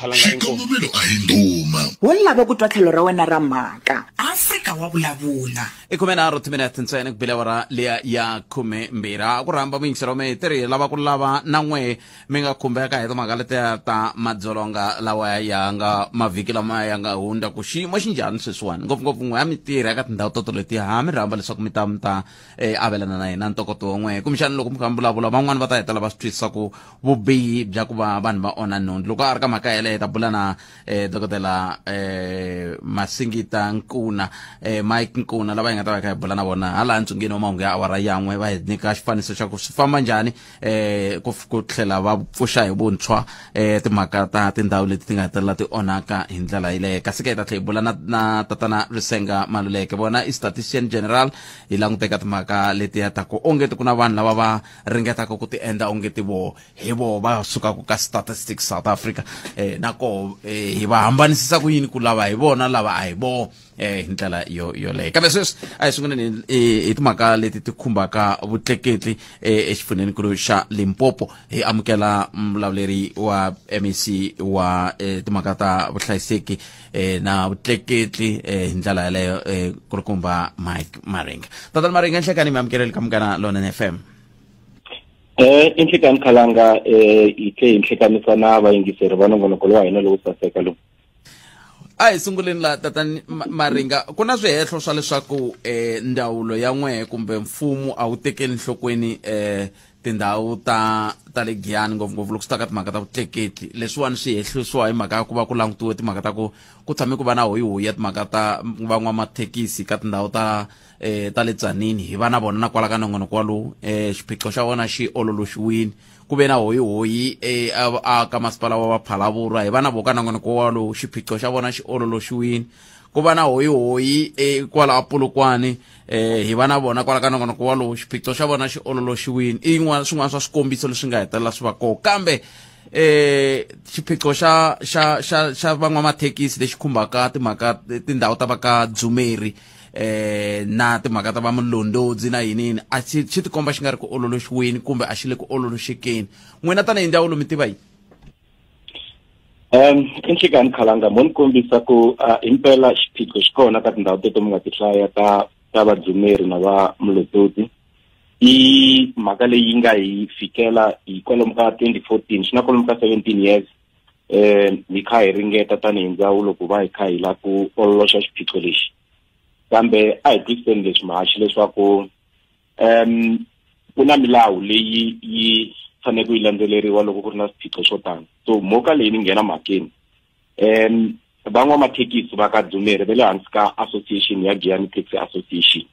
Khalanga inkomu. Xikongomelo a hi ndhuma. Wo lava ku twa tlhelo ra wena ra mhaka. Afrika wa vulavula. I 13 timinete ntsena ku bile awara liya ya 12. Ha ku rhamba muyingiseri wa mehe tirhi lava ku lava na n'we mi nga khumbeka hi timhaka letiya ta madzolonga lawa ya nga mavhiki lama ya nga hundza ku xiyimo xi njhani sweswiwani, ngopfungopfu n'we a mi tirha eka tindhawu toto letiya. Ha mi rhamba leswaku mi ta mi ta avelana na hina ntokoto wa n'we, kumbexana loko mi kha mi vulavula van'wani va ta hetelela va swi twisisa ku vubihi bya ku va vanhu va onha nhundzu. Loko a ri ka mhaka yeleyo hi ta bula na dokodela Masingita Nkuna, Mike Nkuna, lava hi nga ta va hi kha hi bula na vona hala ntsungeni wa mahungu ya awara yan'we, va hi nyika xifaniso xa ku swi famba njhani ku tlhela va pfuxa hi vuntshwa timhaka ta tindhawu leti ti nga hetelela ti onhaka hi ndlela yeleyo. Kasi ka hi ta tlhela hi bula na tatana Risenga Maluleke, vona i statistician general, hi languteka timhaka letiya ta ku onge ti ku na vanhu lava va ringetaka ku ti endla onge ti vo hi vo va sukaka ka Statistics South Africa, na koho hi va hambanisisa ku yini ku lava hi vona lava a hi vo hi ndlela yo yoleyo. Kambe sweswi a hi sunguleni hi timhaka leti ti khumbaka vutleketli exifundzhenikulu xa Limpopo. Hi amukela muvulavuleri wa MEC wa timhaka ta vuhlayiseki na vutleketli hi ndlela yaleyo, kulukumba Mike Maringa. Tatana Maringa, nhlekani mi amukeleli ka Munghana Lonene FM. I nhlekani Khalanga, hi tlhe hi nhlekanisa na vayingiseri va nongonoko lowa hina lowu saseka lowu. A hi sunguleni la tatani Maringa, ku na swihehlo swa leswaku ndzawulo ya n'wehe kumbe mfumo a wu tekeli nhlokweni tindhawu ta le Giyani, ngopfungopfu loko swi ta ka timhaka ta vutleketli. Leswiwani swi hehlisiwa hi mhaka ya ku va ku langutiwe timhaka ta ku ku tshame ku va na hoyihoyi ya timhaka ta van'wamathekisi ka tindhawu ta le Tzaneen, hi va na vona na kwala ka nongonoko walowu, xiphiqo xa vona xi ololoxiwile. Ku ve na hoyihoyi a ka masipala wa Vaphalavurwa, hi va na vo ka nongonoko walowu, xiphiqo xa vona xi ololoxiwile. Ku va na hoyihoyi kwala a Polokwane, hi va na vona kwala ka nongonoko walowu, xiphiqo xa vona xi ololoxiwile. I yin'wana swin'wana swa swikombiso leswi nga hetelela swi va kona. Kambe xiphiqo xa van'wamathekisi lexi khumbaka timhaka tindhawu ta va ka Dzumeri na timhaka ta va Mulondodzi na yini yini, a xi tikomba xi nga ri ku ololoxiweni kumbe a xi le ku ololoxekeni. N'wina tanihi ndzawulo mi tiva yini? I nhlekani Khalanga, mo ni kombisa ku himpela xiphiqo xi kona ka tindhawu teto mi nga ti hlaya ta Vadzumeri na va Mulototi. I mhaka leyi nga hi fikela hi kwalomu ka 2014, xi na kwalomu ka 17 years, hi kha hi ringeta tanihi ndzawulo ku va hi kha hi lava ku ololoxa xiphiqo lexi. Kambe a hi twisiseni leswi mahaxi leswaku ku na milawu leyi yi fanele ku yi landzeleriwa loko ku ri na swiphiqo swo tano. So mhaka leyi ni nghena mhakeni, van'wamathekisi va ka Dzumeri va le hansi ka association ya Giyani Taxi Association.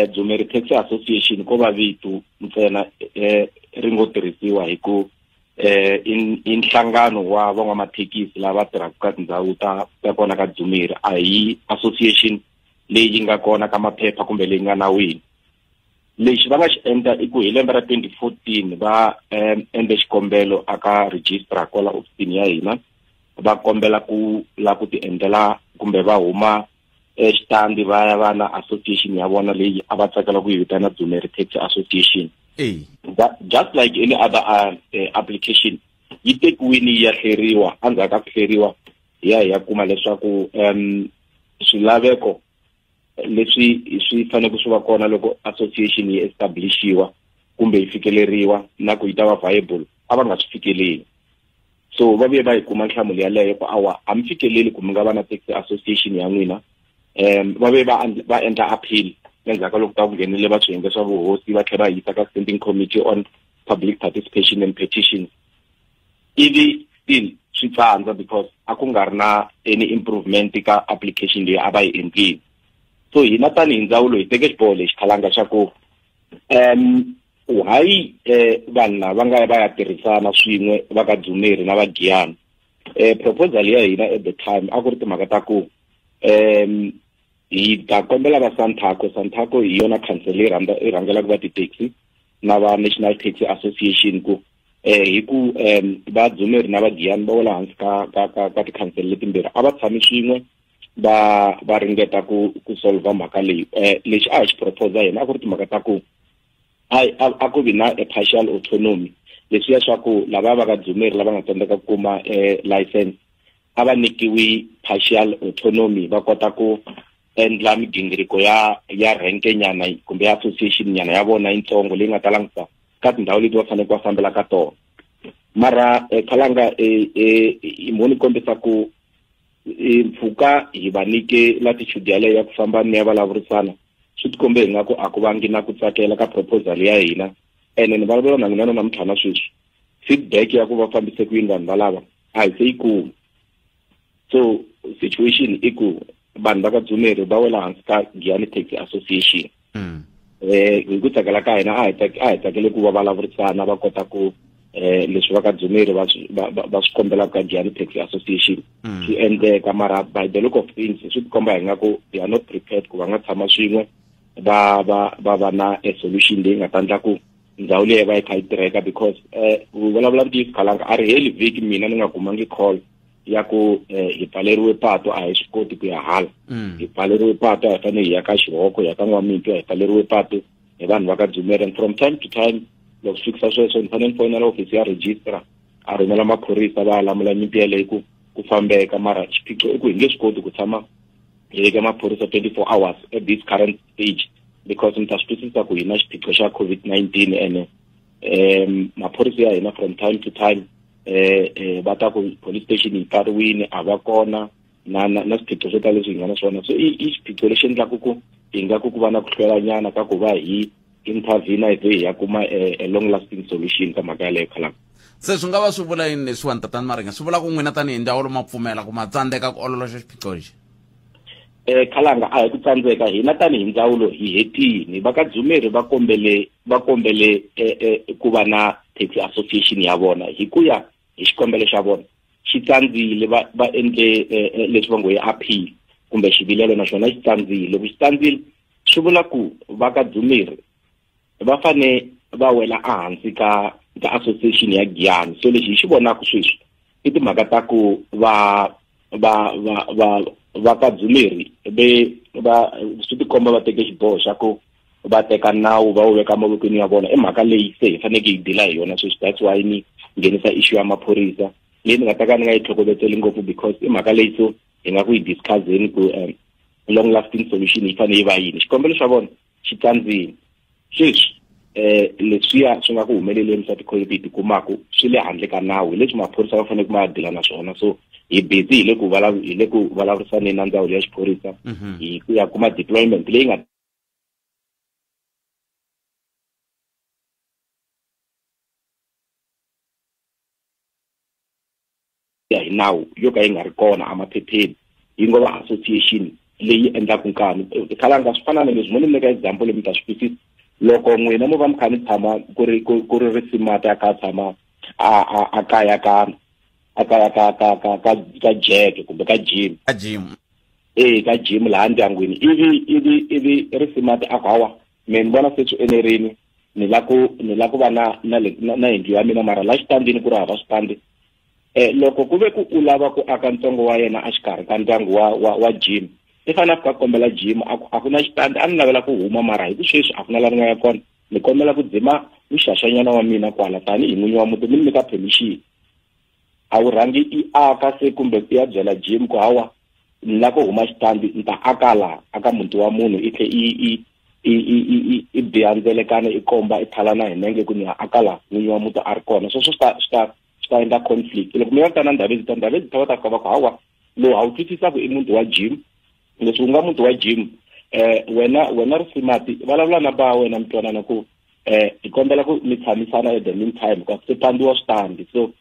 Dzumeri Taxi Association ko va vito ntsena ri ngo tirhisiwa hi ku i nhlangano wa van'wamathekisi lava tirhaka ka tindhawu ta kona ka Dzumeri, a hi association leyi yi nga kona ka maphepha kumbe leyi nga nawini. Lexi va nga xi endla i ku hi lembe ra 2014 va endle xikombelo aka registrar kwala ofisini ya hina, va kombela ku la ku ti endlela kumbe va huma exitandi va ya va na association ya vona leyi a va tsakela ku yi vitana Dzumeri Taxi Association. Just like any other application, yi tekiwile yi ya hleriwa. Endzhaku ka ku hleriwa hi ya hi ya kuma leswaku swilaveko leswi swi faneleke swi va kona loko association yi establishiwa kumbe yi fikeleriwa na ku yi ta va viable a va nga swi fikeleli. So va vuye va yi kuma nhlamulo yaleyo ku awa a mi fikeleli ku mi nga va na taxi association ya n'wina. Va vuye va endla appeal endzhaku ka loko ta ku nghenile va swiyenge swa vuhosi, va tlhela va yisa ka standing committee on public participation and petitions, ivi still swi tsandza because a ku nga ri na any improvement ka application leyi a va yi endlile. So hina tanihi ndzawulo hi teke xiboho lexi Khalanga xa ku hayi vanhu lava nga ya va ya tirhisana swin'we va ka Dzumeri na va Giyani. Proposal ya hina at the time a ku ri timhaka ta ku hi ta kombela va Santaco. Santaco hi yona council leyi yi rhangelaka va ti-taxi na va National Taxi Association, ku hi ku va Dzumeri na va Giyani va wela hansi ka ti-council letimbirhi, a va tshami swin'we va ringeta ku solve mhaka leyi. Lexi a hi xi proposa hina a ku ri timhaka ta ku a ku vi na a partial autonomy Leswiya swa ku lava va ka Dzumeri lava nga tsandzeka ku kuma license a va nyikiwi partial autonomy, va kota ku endla migingiriko ya renke nyana kumbe ya association nyana ya vona yitsongo leyi nga ta langutisa ka tindhawu leti va faneleke va fambela ka tona. Mara Khalanga mo ni kombisa ku mpfhuka hi va nyike latitude yaleyo ya ku famba ni ya vulavurisana, swi tikombe hi nga ku a ku vangi na ku tsakela ka proposal ya hina. Ene ni vulavula na n'wina namuntlha na sweswi, feedback ya ku va fambise ku yini vanhu valava a hi se yi kumi. So situation i ku vanhu va ka Dzumeri va wela hansi ka Giyani Taxi Association. Hi ku tsakela ka hina a hi tsakele ku va vulavurisana va kota ku leswi va ka Dzumeri va swi kombelaka ka Giyani Taxi Association swi endleka. Mara by the look of things swi tikomba hi nga ku they are not prepared ku va nga tshama swin'we va va va va na a solution leyi nga ta endla ku ndhawu leyi va yi kha yi tirheka. Because vulavula ntiyiso Khalanga, a ri heli vhiki mina ni nga kumangi call ya ku hi pfaleriwe pato, a hi swi koti ku ya hala, hi pfaleriwe pato, a hi fanele hi ya ka Xihoko, hi ya ka N'wamitwa, hi pfaleriwe pato hi vanhu va ka Dzumeri. And from time to time loko swi fikisa sweswo ni fanele ni fonela ofisi ya registrar, a rhumela maphorisa va ya lamula nyimpi yeleyo ku fambeka. Mara xiphiqo i ku hi nge swi koti ku tshama hi veka maphorisa 24 hours at this current stage, because mi ta swi twisisa ku hi na xiphiqo xa COVID-19. Ene maphorisa ya hina from time to time va ta ku police station yi pfariwile, a va kona na swiphiqo swo tala leswi hi nga na swona. So i xiphiqo lexi endlaka ku hi nga ku va na ku hlwelanyana ka ku va hi intervene hi ze hi ya kuma a long lasting solution ka mhaka yaleyo Khalanga. Se swi nga va swi vula yini leswiwani tatana Maringa? Swi vula ku n'wina tanihi ndzawulo ma pfumela ku ma tsandzeka ku ololoxa xiphiqo lexi? Khalanga, a hi ku tsandzeka, hina tanihi ndzawulo hi hetini. Va ka Dzumeri va kombele ku va na taxi association ya vona hi ku ya hi xikombelo xa vona. Xi tsandzile, va endle leswi va ngo hi appeal kumbe xivilelo, naswona xi tsandzile. Loko xi tsandzile swi vula ku va ka Dzumeri va fane va wela ehansi ka association ya Giyani. So lexi hi xi vonaka sweswi i timhaka ta ku va va va va va ka Dzumeri va swi tikomba va teke xiboho xa ku va teka nawu va wu veka mavokweni ya vona. I mhaka leyi se hi faneke hi dila hi yona sweswi. That's why ni nghenisa issue ya maphorisa leyi ni nga ta ka ni nga yi tlhokovetseli ngopfu, because i mhaka leyi so hi nga ku yi discusseni ku long lasting solution yi fanele yi va yini. Xikombelo xa vona xi tsandzile sweswi. Leswiya swi nga ku humeleleni swa tikhodi hi tikumaku swi le handle ka nawu, hi leswi maphorisa va fanele ku ma dila na swona. So hi busy hi le ku vulavurisaneni na ndzawulo ya xiphorisa hi ku ya kuma deployment leyi nga ya hi nawu yo ka yi nga ri kona emaphepheni, yi ngo va association leyi endlaka nkani. Khalanga, swi fana na leswi mo ni nyika example mi ta swi twisisa. Loko n'wina mo va mi kha mi tshama ku ri Risimati a kha a tshama a kaya ka ka Jack kumbe ka Jim, ka Jim ka Jim laha ndyangwini, ivi Risimati a ku hawa me ni vona se swi enerini, ni la ku va na yindlu ya mina, mara la xitandini ku ri hava xitandi. Loko ku ve ku u lava ku aka ntsongo wa yena exikarhi ka ndyangu wa Jim, i fanele a fika kombela Jim a ku na xitandi, a ni navela ku huma mara hi ku sweswi a ku na la ni nga ya kona, ni kombela ku dzima muxaxanyana wa mina kwala tanihi n'winyi wa muti, mi ni nyika permission. A wu rhangi i aka se kumbe i ya byela Jim ku hawa ni la ku huma xitandi, ni ta aka laha aka muti wa munhu, i tlhe i biha ndzelekano, i komba i thalana hi nenge ku ni ya aka laha n'winyi wa muti a ri kona. Sweswo swi ta endla conflict. Loko mi ya ta na Ndhavezitha, Ndhavezitha va ta fika va ku hawa lowu a wu twisisa ku i muti wa Jim, leswi u nga muti wa Jim wena Risimati vulavula na ba wena mi twanana ku hi kombela ku mi tshamisana at the meantime ka se pandiwa switandi. So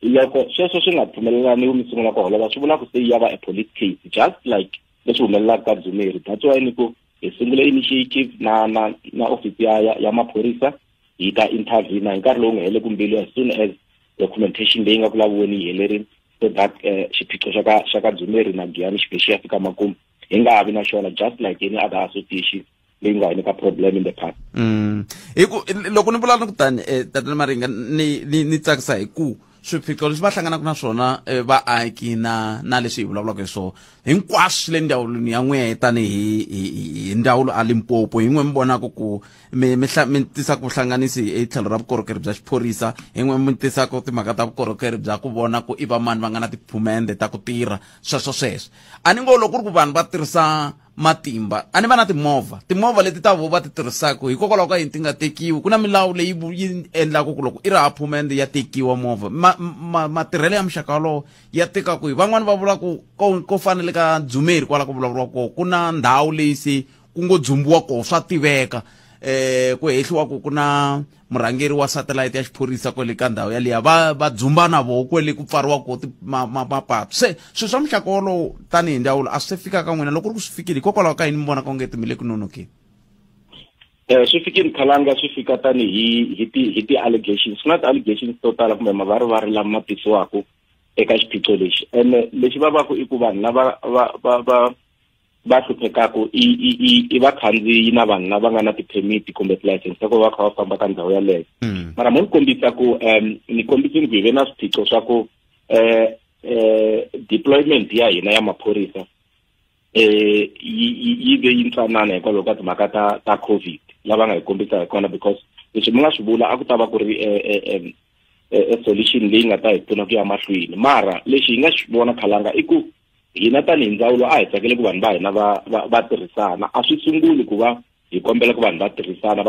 loko sweswo swi nga pfumelelaniwi mi sungula ku holova, swi vula ku se ya va a police case, just like leswi humelelaka ka Dzumeri. That's why ni ku hi sungule initiative na office ya maphorisa, hi ta intervene hi nkarhi lowu nga heleku mbilu as soon as documentation leyi nga ku laviweni yi helerile, so that xiphiqo xa ka Dzumeri na Giyani xi xi ya fika makumu, hi nga ha vi na xona, just like any other association leyi nga ni ka problem in the past. Hi ku loko ni vula ni kutani tatana Maringa ni tsakisa hi ku Swiphiqo leswi va hlanganaka na swona vaaki na leswi hi vulavulaka hi swona hinkwaswo le ndzawulweni ya n'wehe tanihi hi ndzawulo a Limpopo, hi n'we mi vonaka ku mi tisa ku hlanganisi hi tlhelo ra vukorhokeri bya xiphorisa, hi n'we mi tisaka timhaka ta vukorhokeri bya ku vona ku i va mani va nga na tiphumende ta ku tirha sweswo sweswo. A ni ngo loko ku ri ku vanhu va tirhisa matimba, a ni va na timovha leti ta vo va ti tirhisaka, hikokwalaho ka yini ti nga tekiwi? Ku na milawu leyi yi endlaka ku loko i ri hava phumende ya tekiwa movha. Matirhelo ya muxaka wolowo ya tika kwihi? Van'wani va vula ku ko fanele ka Dzumeri kwala ku vulavuriwa kona, ku na ndhawu leyi se ku ngo dzumbiwa koho, swa tiveka. Ku hehliwa ku na murhangeri wa satellite ya xiphorisa kwale ka ndhawu yaliya, va dzumba na voho kwale ku pfariwa koho mapatu. Se swilo swa muxaka wolowo tanihi ndzawulo a swi se fika ka n'wina? Loko ku ri ku swi fikile, hikokwalaho ka yini mi vona onge mi le ku nonokeni? Swi fikile Khalanga, swi fika tanihi hi ti-allegations. Ku na ti-allegations to tala kumbe mavarivari lama ma tisiwaka eka xiphiqo lexi. Ene lexi vavaka i ku vanhu lava va hluphekaka i vakhandziyi na vanhu lava nga na ti-permit kumbe ti-license ta ku va kha va famba ka ndhawu yaleyo. Mara mo ni kombisa ku ni kombisini ku hi ve na swiphiqo swa ku deployment ya hina ya maphorisa yi ve yi ntsanana hikwalaho ka timhaka ta COVID lava nga hi kombisa hi kona, because leswi mi nga swi vula a ku ta va ku ri solution leyi nga ta hi pfuna ku ya mahlweni. Mara lexi hi nga xi vona Khalanga i ku hina tanihi ndzawulo a hi tsakele ku vanhu va hina va tirhisana. A swi sunguli ku va hi kombela ku vanhu va tirhisana.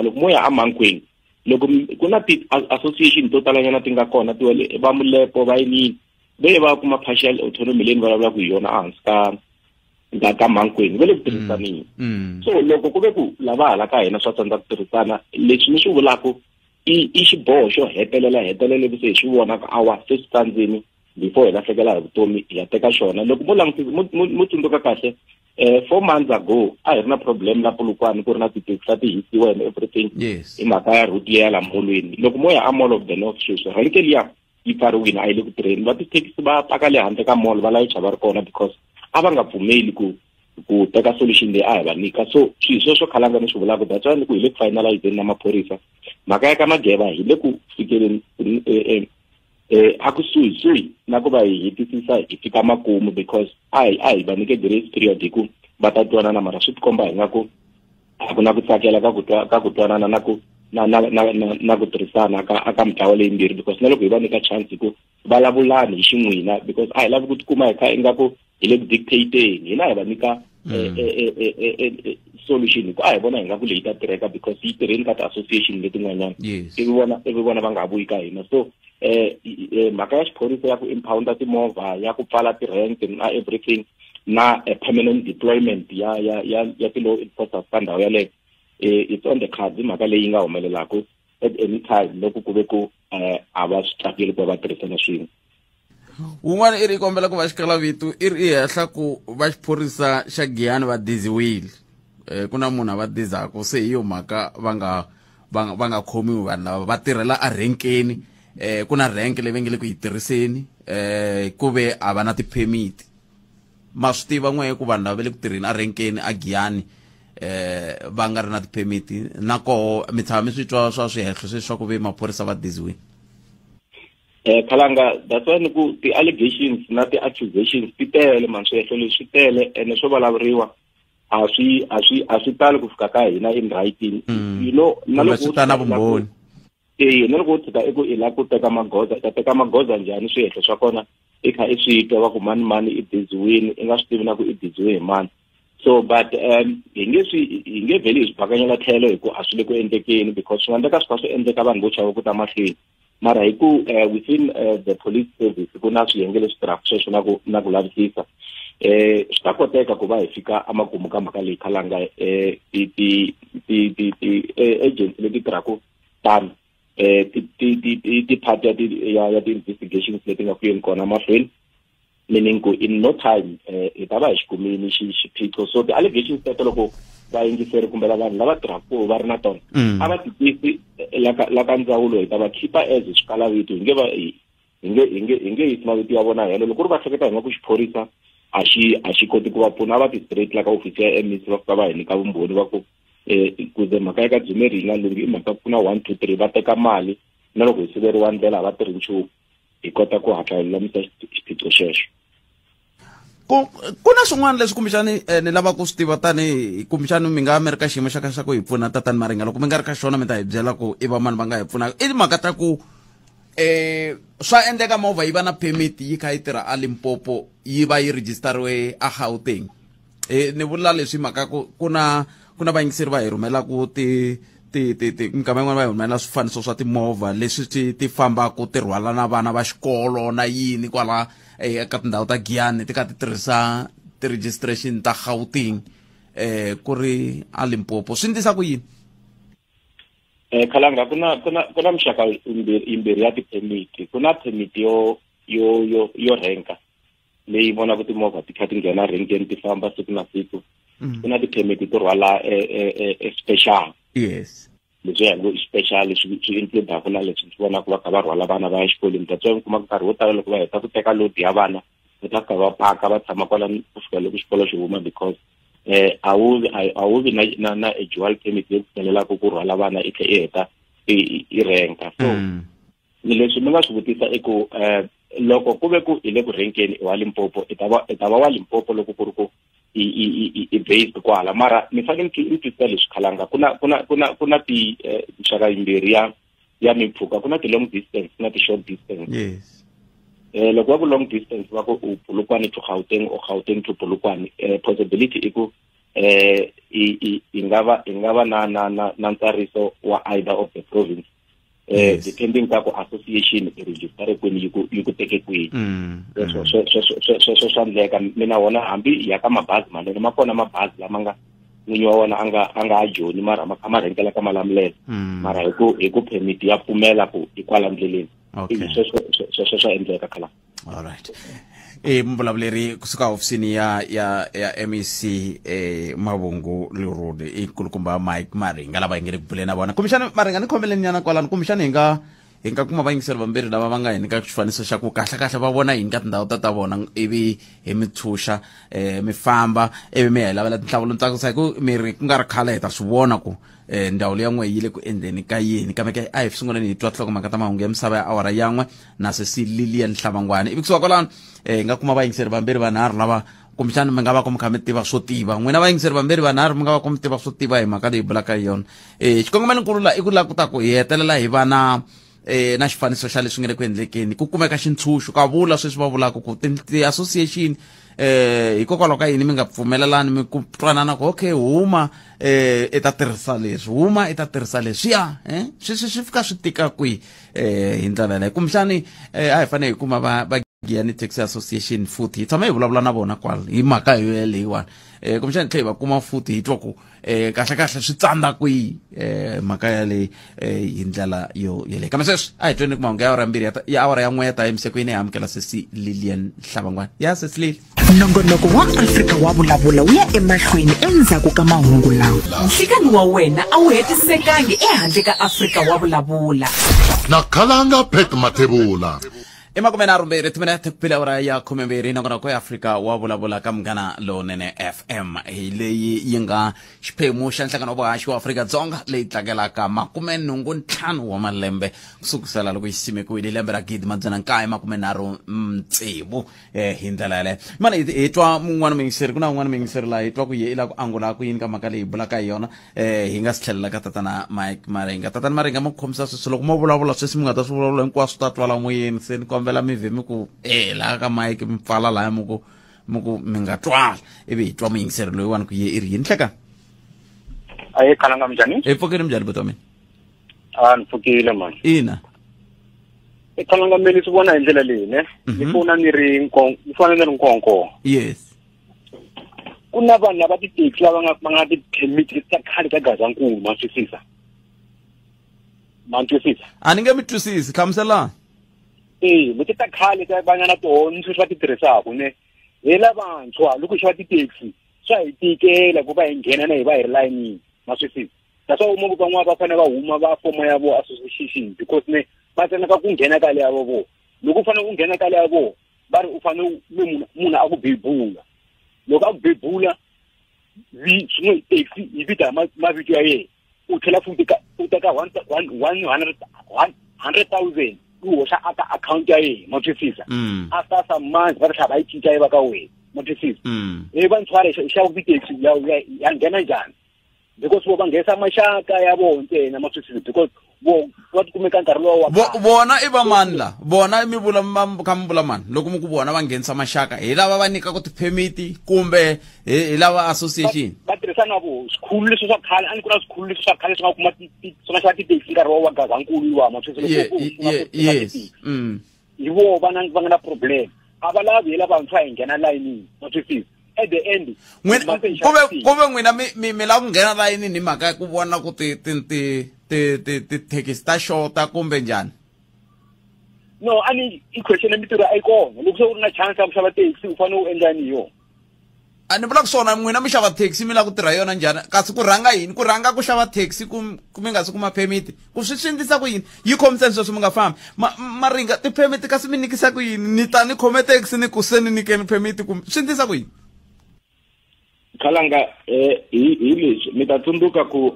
Loko mo ya eMankweng, loko ku na ti-association to talanyana ti nga kona, ti va Mulepo, va yinini, ve va kuma partial autonomy leyi ni vulavulaka hi yona ehansi ka Mankweng, va le ku tirhisaneni. So loko ku ve ku lava hala ka hina swa tsandza ku tirhisana, leswi ni swi vulaka i xiboho xo hetelela leswi se hi swi vonaka awa se swi tsandzeni before hi lahlekela hi vutomi, hi ya teka xona. Loko mo langutisa mo tsundzuka kahle, 4 months ago a hi ri na problem la Polokwane, ku ri na tithekisi ta ti hisiwa and everything. Hi mhaka ya route ya la molweni. Loko mo ya a Mall of the North sweswi, renke liya yi pfariwile, a yi le ku tirheni. Va tithekisi va paka le handle ka mall, va layicha va ri kona because a va nga pfumeli ku teka solution leyi a hi va nyika. So swilo sweswo Khalanga ni swi vulaka, that's why ni ku hi le ku finalizeni na maphorisa. Mhaka ya ka Mageva hi le ku fikeleni a kusuhi na ku va hi hetisisa hi fika makumu, because a hi va nyike grace period hi ku va ta twanana, mara swi tikomba hi nga ku a ku na ku tsakela ka ku twanana na ku na ku tirhisana ka mitlawa leyimbirhi, because na loko hi va nyika chance hi ku vulavulani hi xin'wina, because a hi lavi ku tikuma hi kha ingaku hi le ku dictateni. Hina hi va nyika solution hi ku a hi vona hi nga ku leyi ta tirheka, because yi tirheni ka ti-association letin'wanyana, ivi vona va nga vuyi ka hina. So mhaka ya xiphorisa ya ku impounda timovha, ya ku pfala ti-rank na everything, na permanent deployment ya ti-law enforcers ka ndhawu yaleyo, it's on the cards. Mhaka leyi nga humelelaka at any time loko ku ve ku a va swi tsakeli ku va va tirhisana swin'we. Wun'wana i ri kombela ku va xikalavito, i ri i hehla ku va xiphorisa xa Giyani va diziwile. Ku na munhu a va dizaku, se hi yo mhaka va nga khomiwi vanhu lava va tirhela a renkeni. Ku na rank leyi va nge le ku yi tirhiseni, ku ve a va na ti-permit. Ma swi tiva n'we ku vanhu lava va le ku tirheni a renkeni a Giyani va nga ri na ti-permit, na koho mi tshama mi swi twa swa swihehlo sweswi swa ku ve maphorisa va diziwile? Khalanga, that's why ni ku ti-allegations na ti-accusations ti tele, man, swihehlo leswi swi tele ene swo vulavuriwa a swi tali ku fika ka hina in writing. You know, na loko swi ta na vumbhoni. Na loko u tshika i ku i lava ku teka magoza, i ta teka magoza njhani? Swihehlo swa kona i kha i swi twa va ku mani mani i diziwile, i nga swi tivi na ku i diziwe hi mani. So but hi nge vheli hi swi bakanyela tlhelo hi ku a swi le ku endlekeni, because swi nga endleka swi kha swi endleka vanhu vo chava ku ta mahlweni. Mara hi ku within the police service ku na swiyenge leswi tirhaka sweswo na ku lavisisa, swi ta koteka ku va hi fika emakumu ka mhaka leyi Khalanga. Ti agency leti tirhaka tano, ti part ya ti-investigations leti nga ku yeni kona mahlweni, meaning ku in no time hi ta va hi xi kumile xiphiqo. So ti-allegations teto loko vayingiseri kumbe vanhu lava tirhaka va ri na tona, a va titisi la ka ndzawulo, hi ta va khipa as swikalavito, hi nge yisi mavito ya vona helo. Loko ku ri va hleketa hi nga ku xiphorisa a xi koti ku va pfuna, a va ti straight la ka ofisi ya MEC, va fika va hi nyika vumbhoni va ku kuze mhaka ya ka Dzumeri yi nga lunghi i mhaka ku na 1 2 3, va teka mali na loko hi siveriwa ndlela a va tirhi nchumu. hi kota ku hatla lulamisa xiphiqo xexo. Ku na swin'wana leswi kumbexani ni lava ku swi tiva tanihi kumbexani mi nga mi ri ka xiyimo xa ka xa ku hi pfuna tatani Maringa, loko mi nga ri ka xona mi ta hi byela ku i vamani va nga hi pfunaka. I timhaka ta ku swa endleka movha yi va na permit yi kha yi tirha a Limpopo yi va yi registeriwe a Gauteng. Ni vula leswi mhaka ku ku na vayingiseri va hi rhumelaku ti minkama yin'wana va hi rhumela swifaniso swa timovha leswi ti fambaka ti rhwala na vana va xikolo na yini kwala eka tindhawu ta Giyani ti kha ti tirhisa ti-registration ta Gauteng ku ri a Limpopo. Swi ndlisa ku yini? Khalanga, ku na mixaka yimbirhi ya ti-permit. Ku na permit yo renka leyi vonaka timovha ti kha ti nghena renkeni ti famba siku na siku. Ku na ti-permit to rhwala special. Yes. Leswi ya ngo special swi include-aku na leswi swi vonaka va kha va rhwala vana va ya exikolweni. That's why mi kuma nkarhi wo tala loko va heta ku teka load ya vana va ta fika va paka va tshama kwala ku fika loko xikolo xi huma, because a wu vi na a dual permit leyi pfumelelaka ku rhwala vana i tlhe i heta i renka. So leswi mi nga swi vutisa i ku loko ku ve ku i le ku renkeni wa Limpopo, i ta va wa Limpopo loko ku ri ku i based kwala. Mara mi fanele mi twisisa leswi Khalanga, ku na ti mixaka yimbirhi ya mimpfhuka. Ku na ti long distance na ti short distance. Yes. Loko va ku long distance va ku u Polokwane to Gauteng or Gauteng to Polokwane, possibility i ku i nga va na ntsariso wa either of the province. Yes. Depending ka ku association i register kwini yi ku teke kwihi. Sweswo swa endleka. Mina wona hambi ya ka mabazi manene ma kona mabazi lama nga n'winyi wa wona a nga joni mara ma kha ma rhenkela ka Malamulele. Mara hi ku permit ya pfumela ku i kwala ndleleni. Okay. Sweswo swa endleka khala. All right. Muvulavuleri kusuka hofisini ya MEC Mavhungu Leruri i nkulukumba Mike Maringa lava hi nge le ku buleni na vona. Kumbexana Maringa ni khomeleni nyana kwalano, kumbexana hi nga kuma vayingiseri vambirhi lava va nga hi nyika xifaniso xa ku kahle kahle va vona yini ka tindhawu ta vona, ivi hi mi tshunxa mi famba ivi mi ya hi lavela tinhlamulo. Ni tsakisa hi ku mi ri ku nga ri khale hi ta swi vona ku ndhawu leya n'we yi le ku endleni ka yini. Kambe ke a hi sunguleni hi twa nhlokomhaka ta mahungu ya misava ya awara yan'we na sesi Lilian Hlabangwane. Ivi kusuka kwalano hi nga kuma vayingiseri vambirhi vanharhu lava kumbexana mi nga va ku mi kha mi tiva swo tiva. N'wina vayingiseri vambirhi vanharhu mi nga va ku mi tiva swo tiva hi mhaka leyi bulaka hi yona. Xikongomelonkulu la i ku lava ku ta ku hi hetelela hi va na na xifaniso xa leswi nga le ku endlekeni, ku kumeka xintshunxo ka vula sweswi va vulaka ku ti-association hikokwalaho ka yini mi nga pfumelelani mi ku twanana ku okay huma i ta tirhisa leswi, huma i ta tirhisa leswiya swi fika swi tika kwihi hi ndlela yaleyo. Kumbexani a hi fanele hi kuma va Giyani Taxi Association futhi hi tshama hi vulavula na vona kwala hi mhaka yo leyiwani. Kumbexani hi tlhela hi va kuma futhi hi twa ku kahle kahle swi tsandza kwihi mhaka yaleyi hi ndlela yo yeleyo. Kambe sweswi a hi tweni ku mahungu ya awara mbirhi ya awara ya n'we ya ta yimise ku yini hi amukela sesi Lilian Hlabangwane. Ya sesi Lili. Nongonoko wa Afrika wa vulavula wu ya emahlweni endzhaku ka mahungu lawa. Nhlikani wa wena a wu hetisekangi ehandle ka Afrika wa vulavula. Na Khalanga Pet Mathebula. I 32 timinete ku pele awara ya 12 nongonoko ya Afrika wa vulavula ka Munghana Lonene FM hi leyi yi nga xiphemu xa nhlangano wa vuhaxi wa Afrika-Dzonga leyi tlangelaka 85 wa malembe kusukisela loko yi simekiwile lembe ra 1936 hi ndlela yaleyo. Mani hi twa mun'wana muyingiseri, ku na un'wana muyingiseri laha hi twa ku ye i lava ku angula ku yini ka mhaka leyi bulaka hi yona. Hi nga si tlhelela ka tatana Mike Maringa. Tatana Maringa mo khomisa sweswi loko mo vulavula sweswi mi nga ta swi vulavula hinkwaswo ta twala moyeni, se ni kombela mi vhe mi ku laha ka Mike mi pfala laya mi ku mi nga twala, ivi hi twa muyingiseri loyiwani ku ye i ri yini. Hleka. Aye Khalanga, minjhani? Hi pfukile minjhani buti wa mina? A ni pfukile mani. Ina. Khalanga, mina ni swi vona hi ndlela leyi ne. Ni fona ni ri Nkonko. Yes. Ku na vanhu lava ti-taxi lava nga ti-permit ta khale ta Gazankulu, ma twisisa? Ma twisisa? A ni nge mi twisisi, hlamuselani. Leti ta khale ta va nga na tona sweswi va ti tirhisaka ne. Hi lavantshwa loko hi xava ti-taxi swa hi tikela ku va hi nghena na hi va hi ri layinini, ma twisisa? That's why uma ku van'wana va fanele va huma va foma ya vo association because ne va tsandzeka ku nghena ka leya vo. Loko u fanele u nghena ka leya vo va ri u fanele munhu a ku bebula. Loko a ku bebula swin'we taxi yi vita mavito ya yena, u tlhela futhi u teka 100,000 u hoxa aka account ya yena ma twisisa after some months va tlhela va yi cinca yi va ka wena ma twisisa e vantshwa xava titaxi ya nghena njhani because vo va nghenisa maxaka ya vona ntsena ma twisisa because vo va tikumeka nkarhi lowu wa vona i va mani la vona mi vula kha mi vula mani loko mi ku vona va nghenisa maxaka hi lava va nyikaka ti-permit kumbe hi lava association va tirhisa na vo swikhulu leswi swa khale a ni ku na swikhulu leswi swa khale swi nga kuma swi nga xava titaxi nkarhi wa Gazankulu wa ma twisisa yes hi vo va nga na problem a va lavi hi lava vantshwa hi nghena layinini ma twisisa at the end kuve n'wina mi lava ku nghena layinini hi mhaka ya ku vona ku tithekisi ta xota kumbe njhani no a ni i question ya mintirho a yi kona loko se u ri na chance ya ku xava taxi u fanele u endla yini hi yona a ni vulaka swona n'wina mi xava taxi mi lava ku tirha yona njhani kasi ku rhanga yini ku rhanga ku xava taxi ku mi nga si kuma permit ku swi swi endlisa ku yini yi khomiseni sweswi mi nga fambi Maringa ti-permit kasi mi nyikisa ku yini ni ta ni khome taxi ni ku se ni nyikeni permit ku swi endlisa ku yini Khalanga hi leswi mi ta tsundzuka ku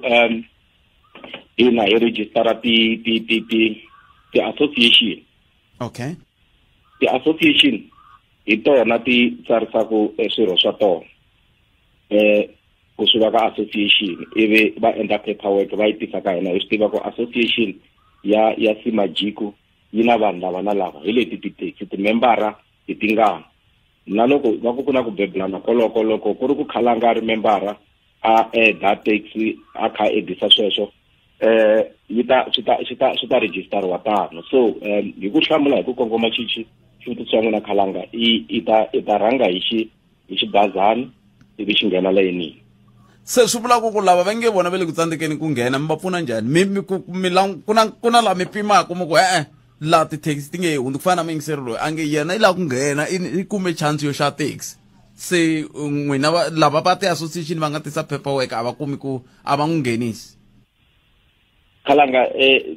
hina hi registera ti-association okay ti-association hi tona ti tsarisaku swirho swa tona ku swi va ka association ivi va endla paperwork va yi tisa ka hina hi swi tiva ku association ya Simajiko yi na vanhu lava na lava hi leti ti-taxi timembara hi tingana na loko va ku ku na ku bebulana koloko loko ku ri ku Khalanga a ri membara a eda taxi a kha a edisa sweswo yi ta swi ta registeriwa tano so hi ku hlamula hi ku kongoma xivutiso xa n'wina Khalanga i ta rhanga hi xibazani ivi xi nghena layinini se swi vulaka ku lava va nge vona va le ku tsandzekeni ku nghena mi va pfuna njhani ku na laha mi pimaka mi ku e-e laha tithekisi ti nge hundzi ku fana na muyingiseri loyi a nge yena i lava ku nghena i kume chance yo xava taxi se n'wina lava va ti-association va nga tisa paperwork a va kumi ku a va n'wi nghenisi Khalanga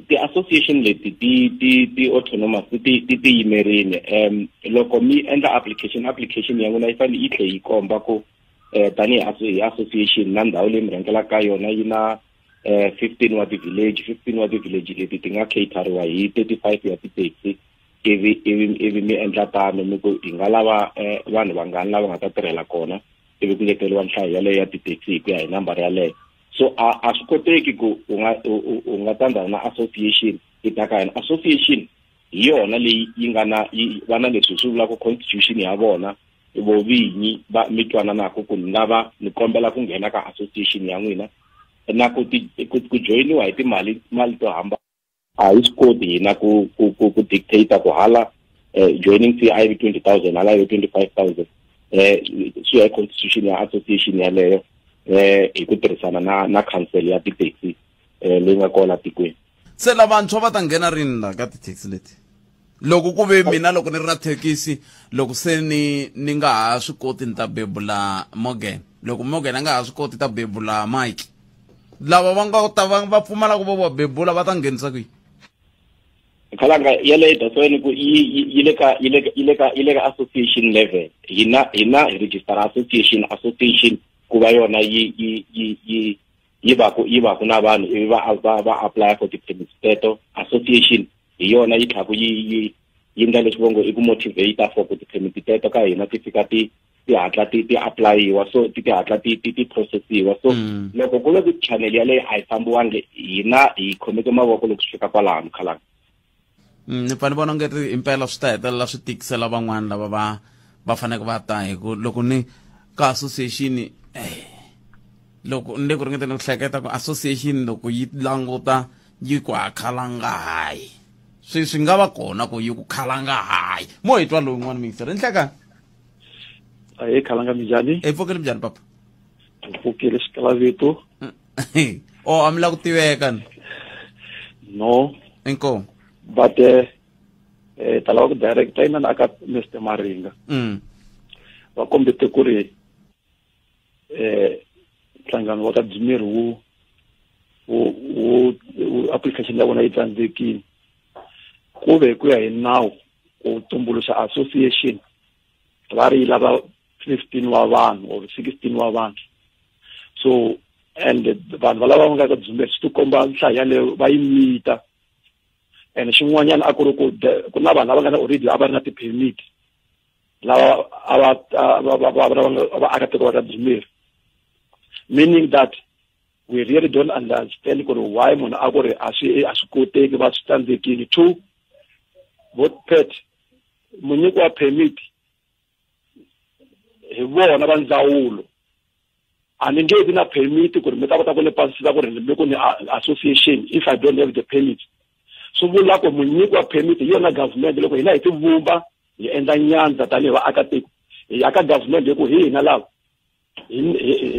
ti-association leti ti autonomous ti tiyimerile loko mi endla application ya n'wina yi fanele yi tlhe yi komba ku tanihi hi association na ndhawu leyi mi rhangelaka ka yona yi na 15 wa ti-village 15 wa ti-village leti ti nga cateriwa hi 35 ya ti-taxi ivi mi endla tano mi ku hi nga lava vanhu vangani lava nga ta tirhela kona ivi ku ngeteriwa nhlayo yaleyo ya ti-taxi hi ku ya hi nambara yaleyo so a swi koteki ku u nga tandana na association yi ta ka yona association hi yona leyi yi nga na va na leswi swi vulaka constitution ya vona vo vinyi va mi twananaka ku ni lava ni kombela ku nghena ka association ya n'wina na ku joyiniwa hi timali mali to hambana a hi swi koti hina ku dictate ku hala joining fee a yi vi 20,000 hala yi vi 25,000 swi ya hi constitution ya association yaleyo hi ku tirhisana na council ya ti-taxi leyi nga kona tikweni se lavantshwa va ta nghena rini la ka ti-taxi leti loko ku ve mina loko ni ri na thekisi loko se ni nga ha swi koti ni ta bebula Morgan loko Morgan a nga ha swi koti ta bebula Mike lava va nga ta va pfumalaka vo va bebula va ta nghenisa kwihi Khalanga yaleyo dasweni ku yi le ka association level hina hi register association ku va yona yi va ku na vanhu ivi va apply for ti-permits teto association hi yona yi tlhaku yi endla leswi vongo i ku motivate for ku ti-permit teto ka hina ti fika ti hatla ti applyiwa so ti hatla ti processiwa so loko ku ve ku channel yaleyo a yi fambiwangi hina hi khomeke mavoko loko swi fika kwalano Khalanga ni pfa ni vona nge ri impela swi ta hetelela swi tikisela van'wana lava va faneleke va ta hi ku loko ni ka association loko ni le ku ringeteni ku hleketa ku association loko yi languta yi ku a Khalanga hayi swi nga va kona ku yi ku Khalanga hayi mo hi twa loyi n'wana miyingiseri nhlekani ahe Khalanga minjhani hi pfukile minjhani papa hi pfukile xikalavito o a mi lava ku tiveka ni no inkomu but ta lava ku directa inana aka Mr Maringa va kombete ku ri nhlangano wa ka Dzumeri wu application ya vona yi tsandzekile ku ve ku ya hi nawu ku tumbuluxa association va ri lava 15 wa vanhu or 16 wa vanhu so and vanhu va lava va nga ka Dzumeri swi tikomba nhlayo yaleyo va yi mita And xin'wanyana a ku ri ku ku na vanhu lava nga na already a va ri na ti-permit lava a va vaakatiko va ka Dzumeri, meaning that we really don't understand ku ri why munhu a ku ri a swi koteki va swi tsandzekile. 2, vote pet munyiki wa permit hi vona va ndzawulo a ni nge vi na permit ku ri mi ta kota ku ni pasisa ku ri mi ku ni association if I don't have the permit. Swi vula ku munyiki wa permit hi yona government. Loko hina hi ti vumba hi endla nyandza tanihi vaakatiko hi ya ka government hi ku hi hina lava hi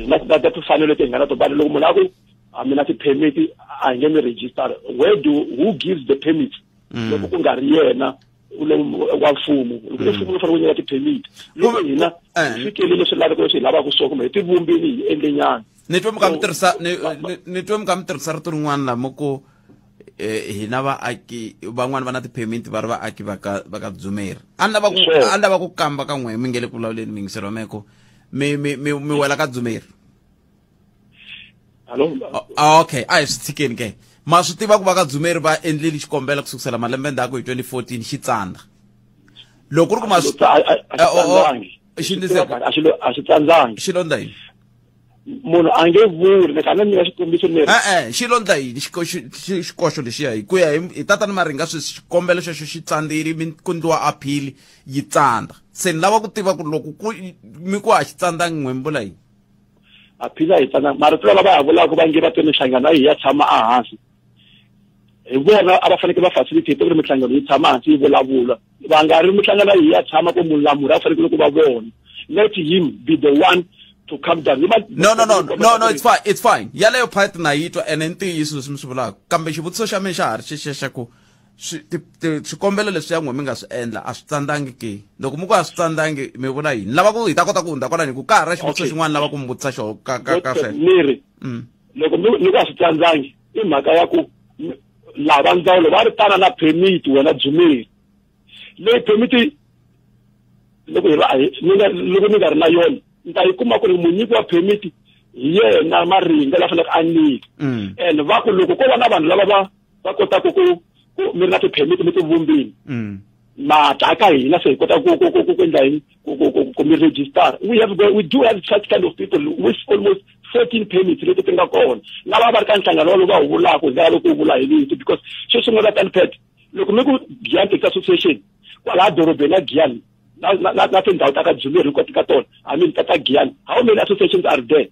na timfanelo leti hi nga na to. Loko munhu a ku a mi na ti-permit a hi nge mi register, where do who gives the permit? Loko ku nga ri yena wa mfumo, loko i mfumo wu fanele ku nyika ti-permit. Loko hina hi fikelele swilaveko leswi hi lavaka swona kumbe hi ti vumbile hi endle nyana. Ni twe mi ka mi tirhisa ni twe mi ka mi tirhisa rito rin'wana lama ku hina vaaki van'wani va na ti-permit va ri vaaki va ka Dzumeri. A ni lava ku kamba ka n'we mi nge le ku vulavuleni miyingiselo meko mi mi mi mi wela ka Dzumeri. Hello. Okay, a hi swi tshikeni ke. Ma swi tiva ku va ka Dzumeri va endlile xikombelo ku sukusela malembe ndzhaku hi 2014 xi tsandza. Loko ku ri ku ma a xi tsandzangi. Xi londza yini? Munhu a nge vuli ni kana nyika xikombiso leri. Xi londza yini xikoxo lexiya hi ku ya hi tatana Maringa swi xikombelo xexo xi tsandzile mi ku endliwa appeal yi tsandza. Se ni lava ku tiva ku loko ku mi ku a xi tsandzangi n'we mi vula yini? Appeal a yi tsandzangi. Marito lava va ya vulaka va nge va twe minhlangano a yi ya tshama ehansi. Hi vona a va fanekele va facilitate ku ri minhlangano yi tshama hansi yi vulavula. Va nga ri minhlangano yi ya tshama ku mulamuri a fanekele ku va vona. Let him be the one to come down. No, it's fine, it's fine. Yaleyo part na yi twa ene ntiyiso leswi mi swi vulaka. Kambe xivutiso xa mina xa ha ri xexexa ku swikombelo leswi ya n'we mi nga swi endla a swi tsandzangi ke? Loko mi ku a swi tsandzangi mi vula yini? Lava ku hi ta kota ku hundza kwalani hi ku ka ha ri xivutiso xin'wana lava ku mi vutisa xona ka sweswo. Ni ri loko ni ku a swi tsandzangi i mhaka ya ku lava ndzawulo va ri tana na permit wena Dzumeri. Leyi permit loko hi loko ni nga ri na yona ni ta yi kuma ku ri munyiki wa permit hi yena Maringa la faneleke a nyika. And va ku loko ko va na vanhu lava va kotaka ku mi ri na ti-permit mi ti vumbile ma ta ka hina se hi kota ku endla yini ku mi register. We do have such kind of people with almost 14 permits leti ti nga kona lava va ri ka nhlangano walowu va wu vulaka hi ndlela loko wu vula hi vito. Because xo sungula Tanpet loko mi ku Giyani Taxi Association kwalaha dorobeni la Giyani na tindhawu ta ka Dzumeri hinkwato ka tona, I mean ta Giyani, how many associations are there?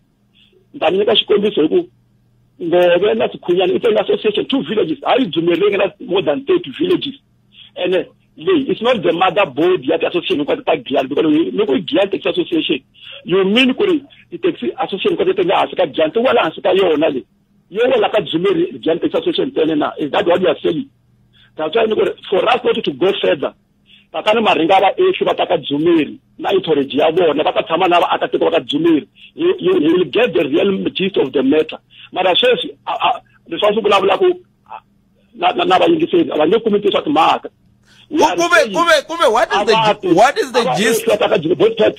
Ni ta nyika xikombiso hi ku Ngove na Sikhunyana it's an association, 2 villages. Hayi Dzumeri leyi nga na more than 30 villages. And leyi it's not the mother board ya ti-association hinkwato ta Giyani, because loko i Giyani Taxi Association you mean ku ri ti-taxi association hinkwato ti nga hansi ka Giyani ti wela hansi ka yona leyi yo wela ka Dzumeri Giyani Taxi Association ntsena na? Is that what you are saying? That's why ni ku ri for us not to go further, tatana Maringa va ehli va ta ka Dzumeri na authority ya vona va ta tshama na vaakatiko va ka Dzumeri. You will get the real gist of the matter. Mara sweswi leswi va swi vulavulaka na vayingiseri a va nge kumi ntiyiso wa timhaka. Kuve what is the gist?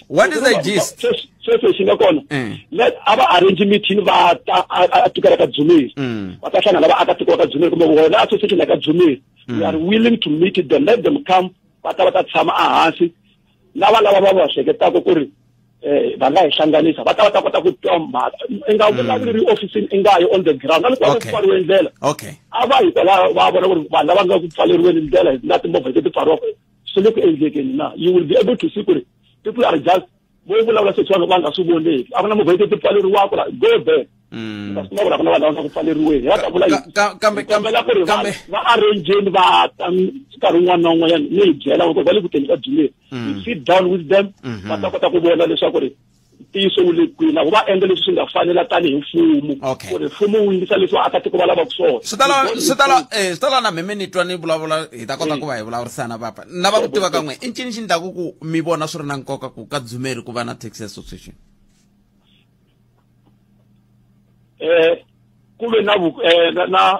What is the gist? Sweswi xi nga kona let a va arrange meeting va ta a tikela ka Dzumeri va ta hlangana na vaakatiko va ka Dzumeri kumbe wona association ya ka Dzumeri. We are willing to meet them, let them come va ta va ta tshama ehansi lava lava va va hleketaka ku ri va nga hi hlanganisa va ta va ta kota ku twa mhaka. I nga vulavuli ri ofisini i nga yi on the ground na loko va pfariwe ndlela. A va yi kwala va vona ku ri vanhu lava nga ku pfaleriweni ndlela na timovha leti pfariwaka swi le ku endlekeni na. You will be able to see ku ri people are just vo vulavula sweswiwani va nga swi voneki. A ku na movha leti pfaleriwaka la, go there. Kambe va arrangeni va ta nkarhi wun'wana na wun'wanyana ni hi byela ku va le ku teni ka Dzumeri. Sit down with them va ta kota ku vona leswaku ri ntiyiso wu le kwini na ku va endla leswi swi nga fanela tanihi mfumo ku ri mfumo wu yingisa leswi vaakatiko va lavaka swona. Swi ta lava na mheme ni twa ni vulavula hi ta kota ku va hi vulavurisana papa. Ni lava ku tiva ka n'we i ncini xi endlaku ku mi vona swi ri na nkoka ku ka Dzumeri ku va na taxi association? Ku ve na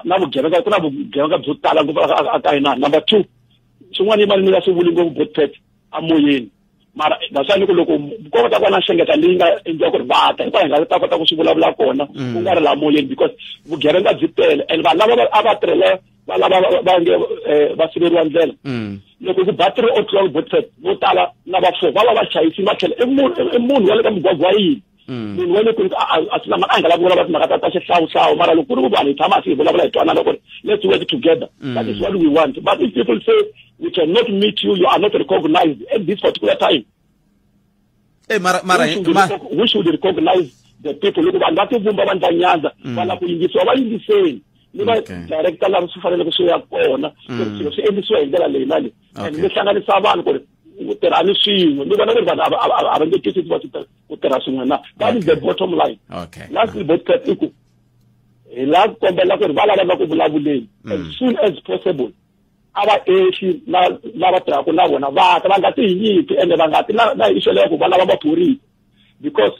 na vugevenga, ku na vugevenga byo tala ngopfu a ka hina. Number 2, swin'wana yi mali ni nga swi vuli ngopfu Botpet amoyeni. Mara that's why ni ku loko ko kota ku va na nhlengeta leyi nga endliwa ku ri va ta hikwalaho hi nga ta kota ku swi vulavula kona ku nga ri laha moyeni, because vugevenga byi tele and vanhu lava a va tirhela Va lava va nge va siveriwa ndlela. Loko ku ba 3 o'clock botset vo tala na va 4 va va va chayisile va tlhela i munhu wa le ka mugwagwa yini. Munhu wa le ku a swi lama a nga lavi ku vulavula timhaka ta xihlawuhlawu mara loko ku ri ku vanhu hi tshama hansi hi vulavula hi twanana ku ri let's work together. That is what we want. But if people say we cannot meet you, you are not recognized at this particular time. Mara we should recognize the people. Loko vanhu va tivumba va ndla nyandza va lava ku yingisiwa va yingiseni. Ni va director lava swi faneleke swi ya kona ku ri swilo swi endlisiwa hi ndlela leyi na leyi. And mi hlanganisa vanhu ku ri tirhani swin'we. Ni vona ku ri vanhu a va nge twisisi va ku tirha swin'we na. That is the bottom line. Lastly, bottom i ku hi la kombela ku ri va lava ku vulavuleni as soon as possible. A va ehli lava tirhaka na vona va ta va nga ti hi nyimpi ende va nga ti na issue leya ku va lava maphorisa because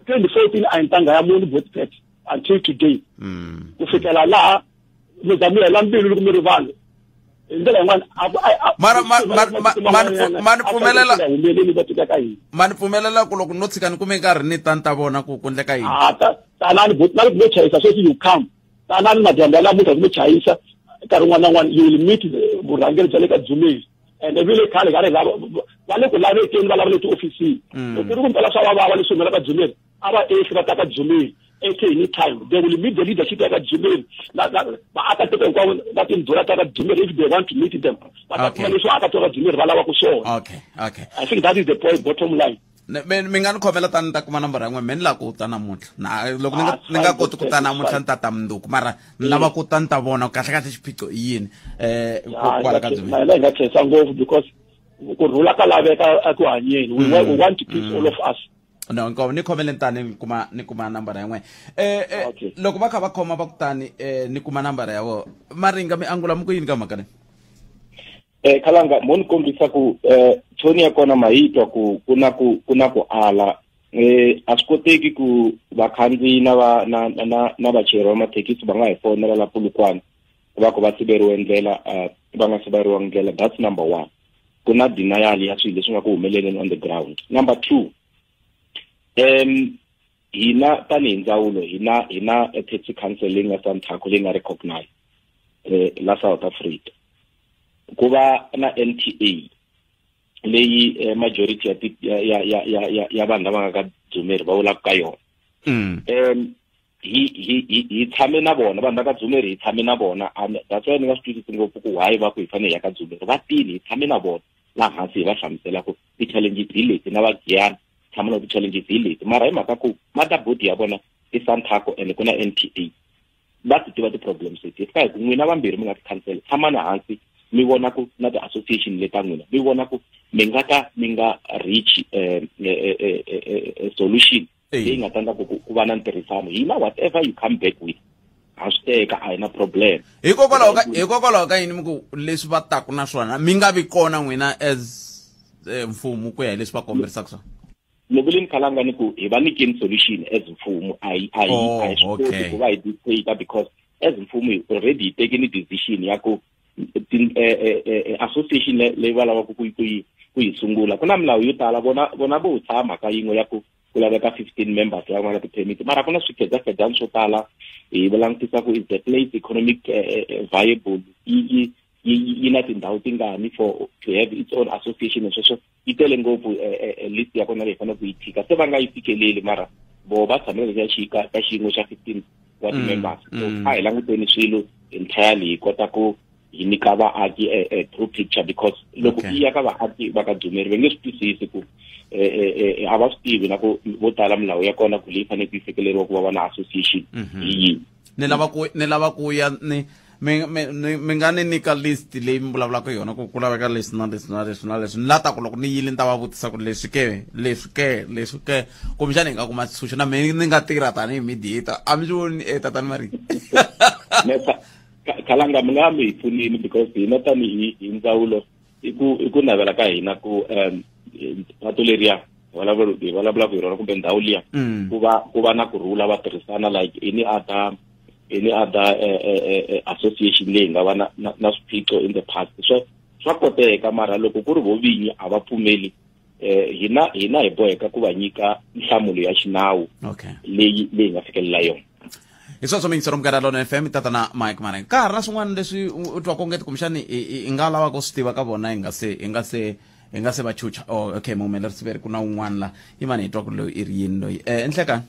2014 a hi ntangha ya munhu botpet until today. Ku fikela laha mi za mi hela mbilu loko mi ri vanhu hi ndlela yin'wana ma ni pfumelela ku loko no tshika ni kume nkarhi ni ta ni ta vona ku ku endleka yini. Tanani na loko mo chayisa sweswi you come. Tanani madyambu ya namuntlha ku mi chayisa nkarhi wun'wana na wun'wana you will meet vurhangeri bya le ka Dzumeri. And vi le khale ka ri va le ku lavekeni va lava le tiofisini. Loko ku ri ku mpela swa vava leswi humelaka Dzumeri a va ehli va ta ka Dzumeri at any time. They will meet the leadership ya ka Dzumeri vaakatiko hinkwavo va tindhuna ta ka Dzumeri if they want to meet them. Va ta kuma leswi vaakatiko va Dzumeri va lavaka swona. Okay. I think that is the point, bottom line. Mi nga ni khomela tani ni ta kuma nambara ya n'wina, me ni lava ku ta namuntlha. Na loko ni nga koti ku ta namuntlha ni ta ta mundzuku, mara ni lava ku ta ni ta vona kahle kahle xiphiqo i yini. Kwala ka Dzumeri. Na hina hi nga khensa ngopfu because ku rhula ka laveka eku hanyeni. We want to peace all of us. No, nko ni khomele tani ni kuma nambara ya n'wina. Loko va kha va khoma va ku tani ni kuma nambara ya vona. Maringa mi angula mi ku yini ka mhaka leyi? Khalanga mo ni kombisa ku thoni ya kona ma yi twa ku ku na ku ku na ku ala. A swi koteki ku vakhandziyi na va na na na vachayeri va mathekisi va nga hi fonela la Polokwane va ku va siveriwe ndlela, va nga siveriwangi ndlela. That's number one. Ku na denial ya swilo leswi nga ku humeleleni on the ground. Number two, hina tanihi ndzawulo hina taxi council leyi nga Santaco leyi nga recognized la South Africa. Ku va na NTA leyi majority ya vanhu lava nga ka Dzumeri va vulaka ka yona. Hi tshame na vona vanhu va ka Dzumeri, hi tshame na vona. That's why ni nga swi twisisi ngopfu ku why va ku hi fanele hi ya ka Dzumeri. Va tini hi tshame na vona laha hansi hi va hlamusela ku ti-challenges hi leti na va Giyani tshama na ti-challenges hi leti, mara hi mhaka ku motherboard ya vona i Santaco and ku na NTA. Va ti tiva ti-problems leti. Hi fika hi ku n'wina vambirhi mi nga ti cancel, tshamani hansi mi vona ku na ti-association leti ta n'wina, mi vona ku mi nga ka mi nga reach solution leyi nga ta endla ku va na ntirhisano. Hina whatever you come back with ha swi teka, a hi na problem. Hikokwalaho ka yini mi ku leswi va taku na swona mi nga vi kona n'wina as mfumo ku ya hi leswi va komberisaka swona? Ni vule ni khalanga ni ku hi va nyikeni solution as mfumo, a hi a hi a hi swi koti ku va hi dictate because as mfumo hi already hi tekile decision ya ku association leyi va lavaka ku yi sungula. Ku na milawu yo tala, vona vo tshama mhaka yin'we ya ku ku laveka 15 members lava nga na ti-permit, mara ku na swikhedzakhedzani swo tala. Hi langutisa ku is the place economic viable, yi na tindhawu tingani for to have its own association and sweswo yi tele ngopfu list ya kona leyi faneleke ku yi tika. Se va nga yi fikeleli, mara vo va tshamela ka xiyimo xa 15 wa ti-members. So a hi languteni swilo entirely, hi kota ku hi nyika vaaki a true picture, because loko i ya ka vaaki va ka Dzumeri va nge swi twisisi ku a va swi tivi na ku vo tala milawu ya kona ku leyi faneleke yi fikeleriwa ku va va na association hi yini. Ni lava ku ya ni mi nga ni nyika list leyi mi vulavulaka yona ku ku laveka leswi na leswi na leswi na leswi. Ni la ta ku loko ni yile ni ta va vutisa ku leswi ke, leswi ke, leswi ke, kumbexana hi nga kuma xitshunxo na mina ni nga tirha tanihi mediator. A mi swi voni tatana Maringa? Khalanga mi nga mi hi pfunile because hina tanihi hi ndzawulo i ku navela ka hina ku pato leriya hi vulavulaka hi rona kumbe ndhawu liya ku va na kurhula, va tirhisana like any other association leyi nga va na swiphiqo in the past. Swa koteka, mara loko ku ri vo vinyi a va pfumeli, hina hi boheka ku va nyika nhlamulo ya xinawu leyi nga fikelela yona. Hi sweswo miyingisero Munghana Lonene FM tatana Mike Marenga. Ka ha ri na swin'wana leswi u twaka ongeti kumbexani i nga lava ku swi tiva ka vona hi nga se hi nga se hi nga se va chucha. Oh, okay, muhumelerisi ve ri ku na un'wana la yimani hi twa ku loyi i ri yini loyi. Nhlekani.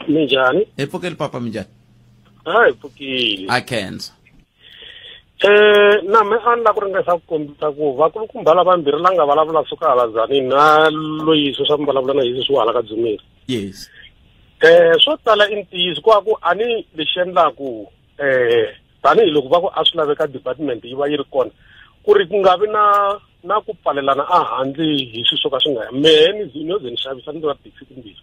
Minjhani? Hi pfukile papa minjhani? A hi pfukile. A khensa. Na me a ni la ku ringesa ku kombisa ku vakulukumba lavambirhi la nga vulavula suka hala Tzaneen na loyi sweswi a mi vulavula na hi sweswi wa hala ka Dzumeri. Yes. Swo tala i ntiyiso ku va ku a ni lexi endlaku tanihiloko va ku a swi laveka department yi va yi ri kona ku ri ku nga vi na na ku pfalelana a handle hi swilo swo ka swi nga ya. Mehe ni no ze ni xavisa ni ri taxi timbirhi.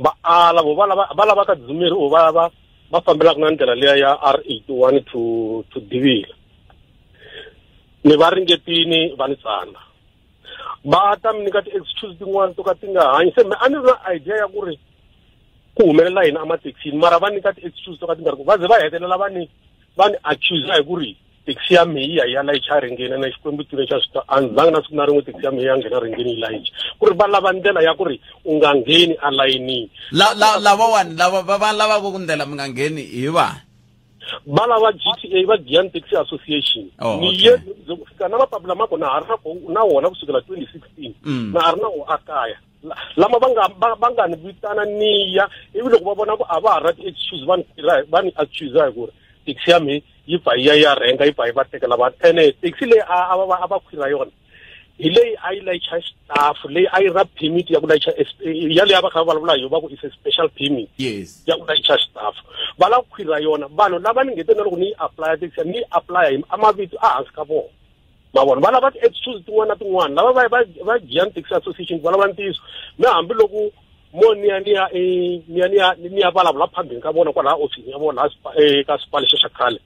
Va ala vo va lava va lava ka Dzumeri o va va va fambelaka na ndlela liya ya R81 to Divila. Ni va ringetini va ni tsana. Va ta mi nyika ti-excuse tin'wana to ka ti nga hanyi. Se me a ni ri na idea ya ku ri ku humelela yini emathekisini, mara va nyika ti-excuse to ka ti nga ri ku va ze va hetelela va ni va ni accuse hi ku ri taxi ya mehe yi ya yi ya layicha rengeni na Xikwembu tiveni xa swi a ni zanga na siku na rin'we taxi ya mehe ya nghena rengeni yi layicha ku ri va lava ndlela ya ku ri u nga ngheni alayinini. La la lavawani lava va va lavaka ku ndlela mi nga ngheni hi va va lava GTA va Giyani Taxi Association. Oh, ni okay. ye ndzi ku fika na mapapila ma kona ha ri na wona kusukela 2016 na ha ri na wona akaya lama va nga va nga ni vitana ni ya ivi loko va vona ku a va ha ri na ti-excuse va ni tirha va ni accuse hi ku ri taxi ya mehe yi pfa yi ya ya rhenga yi pfa yi va tekela vanhu. Ene taxi leyi a va a va khwira yona hi leyi a yi layicha staff leyi a yi ri na permit ya ku layicha ya leyi a va kha va vulavula hi yona va ku is a special permit. Yes. Ya ku layicha staff va lava ku khwira yona vanhu lava ni ngeteni na loko ni yi apply taxi ni yi apply hi a mavito a hansi ka vona. Ma vona va lava ti-excuse tin'wana na tin'wana lava va va va Giyani Taxi Association va lava ntiyiso na hambiloko mo ni ya ni ya ni ya ni ya ni ya vulavula phambili ka vona kwalaha ofisini ya vona laha ka spa lexiya xa khale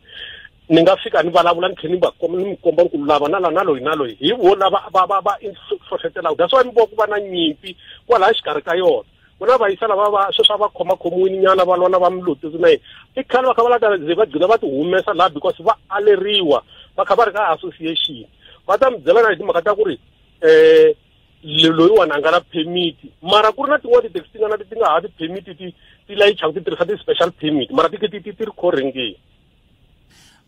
ni nga fika ni vulavula ni tlhela ni va komba ni mi komba ku lava na la na loyi na loyi hi vo lava va va va hlohletelaka. That's why mi vona ku va na nyimpi kwalaha xikarhi ka yona. Ku na vayisa lava va sweswi a va khomakhomiwile nyana va lwa na va Mlotisi na yena i khale va kha va la ta ze va gcina va ti humesa laha because va aleriwa va kha va ri ka association. Va ta mi byela na hi timhaka ta ku ri loyiwani a nga na permit mara ku ri na tin'wana ti-taxi ti nga na ti nga ha ti-permit ti ti layichaka ti tirhisa ti-special permit mara ti ti ti ti ri khorengeni.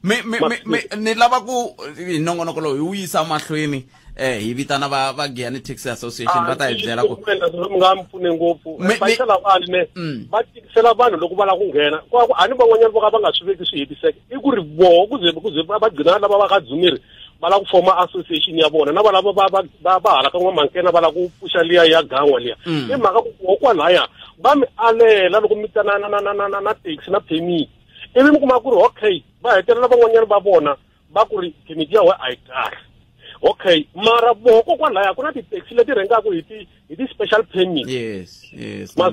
Mi mi mi mi ni lava ku hi nongonoko lowu hi wu yisa mahlweni hi vitana va va Giyani Taxi Association va ta hi byela ku mi nga mi pfune ngopfu va lavani ne va tikisela vanhu loko va lava ku nghena ku a ni van'wanyana vo ka va nga swi veki swi hetiseka i ku ri voho ku ze ku ze va gcina lava va ka Dzumeri va lava ku foma association ya vona na va lava va va va va hala ka n'wamankena va lava ku pfuxa liya ya gan'wa liya. I mhaka ku voho kwalaya va mi alela loko mi ta na na na na na na taxi na permit ivi mi kuma ku ri okay va hetelela van'wanyana va vona va ku ri permit ya wena a yi kahle. Okay mara voho kokwalaya ku na ti-taxi leti rhengaka hi ti hi ti-special permit. Yes, yes, na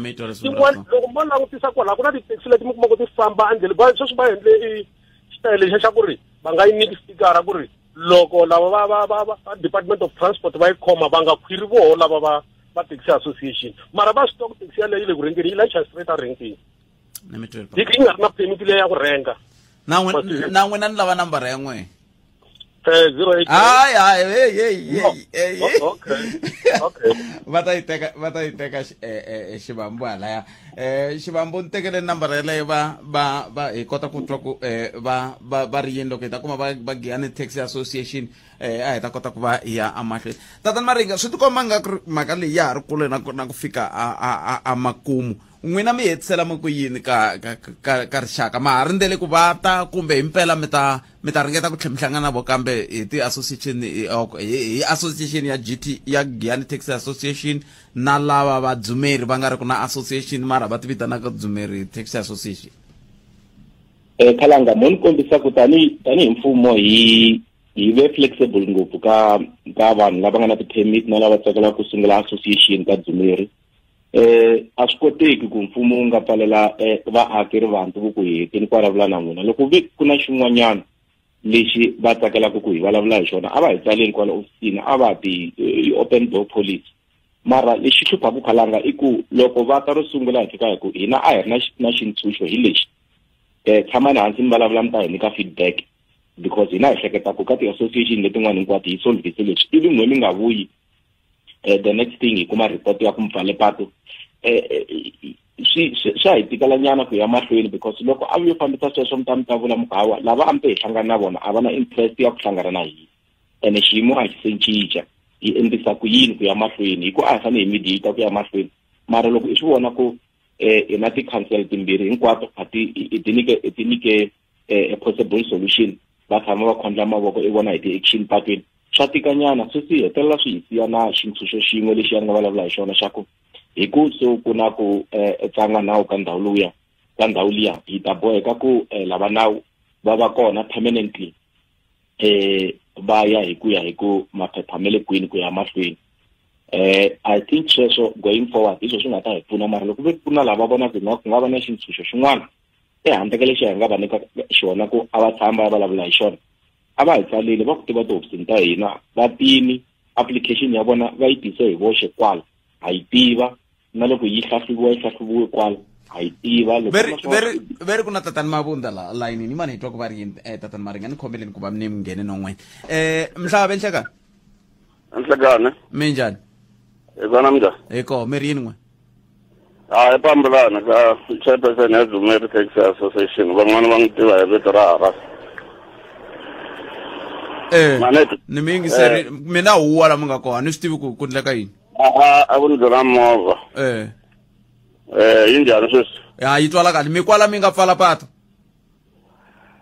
mi twa leswi Tin'wana loko mo langutisa kwalaya ku na ti-taxi leti mi kuma ku ti famba endleleni va sweswi va endle i xitayele lexiya xa ku ri va nga yi nyiki stickara ku ri loko lava va va va va Department of Transport va yi khoma va nga khwiri voho lava va va taxi association mara va swi tiva ku taxi yaleyo yi le ku rhengeni yi layicha straight a rhengeni. Na mi twela. Yi nga ri na permit leyi ya ku rhenga. Na n'wina ni lava nambara ya n'wina. 08. Hayi hayi hey hey hey. Okay. Okay. Va ta yi teka va ta yi teka xivambu halaya. Xivambu ni tekele nambara yaleyo va va va hi kota ku twa ku va va va ri yini loko hi ta kuma va va Giyani Taxi Association a hi ta kota ku va hi ya emahlweni. Tatana Maringa swi tikomba nga ku ri mhaka leyi ya ha ri kule na ku na ku fika a a makumu. N'wina mi hetisela mi ku yini ka ka ka ka rixaka ma ha rindzele ku va ta kumbe himpela mi ta mi ta ringeta ku tlhela mi hlangana na vo kambe hi ti-association hi association ya GT ya Giyani Taxi Association na lava vadzumeri va nga ri ku na association mara va ti vitanaka Dzumeri Taxi Association. Khalanga mo ni kombisa ku tani tanihi mfumo hi hi ve flexible ngopfu ka ka vanhu lava nga na ti-permit na lava tsakelaka ku sungula association ka Dzumeri. A swi koteki ku mfumo wu nga pfalela vaaki rivanti vo ku hi hetini ku vulavula na n'wina loko ve ku na xin'wanyana lexi va tsakelaka ku hi vulavula hi xona a va hi tsaleni kwala ofisini a va ti open door policy mara lexi hluphaka Khalanga i ku loko va ta ro sungula hi fika hi ku hina a hi ri na xintshunxo hi lexi tshamani hansi mi vulavula mi ta hi nyika feedback because hina hi hleketa ku ka ti-association letin'wana hinkwato hi solvise leswi ivi n'we mi nga vuyi the next thing hi kuma report ya ku mi pfale patu Swi swa hi tikela nyana ku ya mahlweni because loko a yo fambisa sweswo mi ta vula mukawa lava a mi te hi hlangana na vona a va na interest ya ku hlangana na hina ene xiyimo a xi se cinca hi endlisa ku yini ku ya mahlweni hi ku a hi fanele hi mediate ku ya mahlweni mara loko i swi vona ku hi na ti-council timbirhi hinkwato a ti ti nyike a possible solution va tshama va khondla mavoko i vona hi ti-action patwini swa tikanyana swi swi hetelela swi hi siya na xintshunxo xin'we lexi ya ni nga vulavula hi xona xa ku hi ku so ku na ku tlanga nawu ka ndhawu lowuya ka ndhawu liya hi ta boheka ku lava nawu va va kona permanently va ya hi ku ya hi ku maphepha ma le kwini ku ya mahlweni. I think sweswo going forward hi swona swi nga ta hi pfuna mara loko ku na lava vonaka ku nga va na xintshunxo xin'wana ehandle ka lexi hi nga va nyika xona ku a va tshama va vulavula hi xona a va hi tsalile va ku tiva tihofisini ta hina va tini application ya vona va yi tise hi voxe kwala ha yi tiva na loko yi hlahluviwa yi hlahluviwe kwala ha yi tiva. Veri ku na tatani Mabunda la layinini mani hi twa ku va ri yini tatani Maringa ni khomeleni ku va ni mi nghene non'weni. Mhlava enhlekani. Enhlekani. Minjhani? Hi kona minjhani? Hi koho mi ri yini n'we? Hayi pambulana ka chairperson ya Dzumeri Taxi Association van'wana va n'wi tiva hi vito ra Harasa. Ni mi yingiseri mina huwa la mi nga kona ni swi tivi ku ku endleka yini. A ku ni byela movha. Yi njhani sweswi? Ya yi twala kahle mi kwala mi nga pfala pato.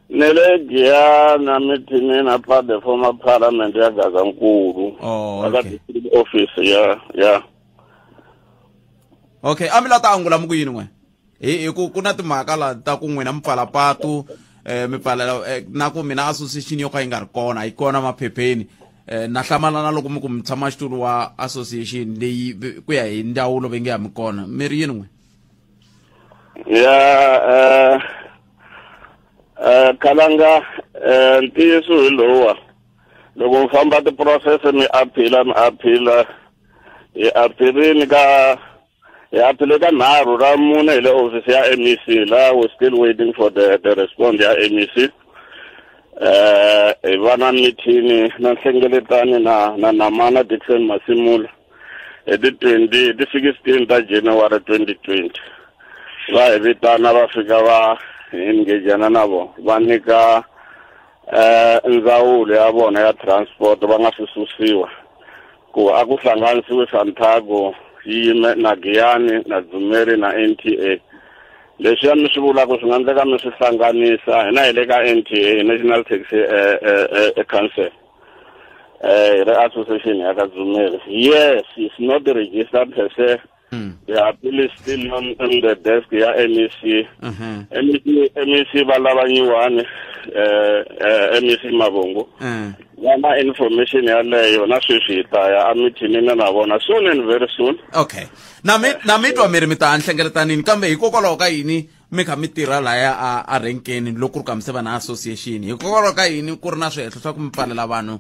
Ni le Giyani mitini na the former parliament ya Gazankulu. Oh, okay. Office ya. Okay, a mi la ta angula mi ku yini n'we? Hi ku ku na timhaka la ta ku n'wina mi pfala patu mi pfalela na ku mina association yo ka yi nga ri kona yi kona maphepheni na hlamala na loko mi ku mi tshama xitulu wa association leyi ku ya hi ndzawulo va nge ya mi kona mi ri yini n'we? Ya Kalanga ntiyiso hi lowa loko mi famba ti-process mi appeal hi appealini ka hi appeal ka 3 ra 4 hi le office ya MEC la we still waiting for the response ya MEC. Hi va na meeting na nhlengeletano na Namana Dickson Masimula hi ti 16 ta January 2020 va hi vitana va fika va engagana na vona va nyika ndzawulo ya vona ya transport va nga swi susiwa ku a ku hlanganisiwe Santago yime na Giyani na Dzumeri na NTA. Leswiya mi swi vulaka swi nga endleka mi swi hlanganisa hina hi le ka NTA National Taxi Council hi ri association ya ka Dzumeri. Yes, it's not registered per se. The appeal is still on the desk ya MEC. MEC va lava nyiwani MEC Mavungu. Va na information yaleyo na sweswi hi ta ya emithinini na vona soon and very soon. Okay. Na mi twa mi ri mi ta nhlengeletanini kambe hikokwalaho ka yini mi kha mi tirha laya a renkeni loko ku ri ka mi se va na association hikokwalaho ka yini ku ri na swihehlo swa ku mi pfalela vanhu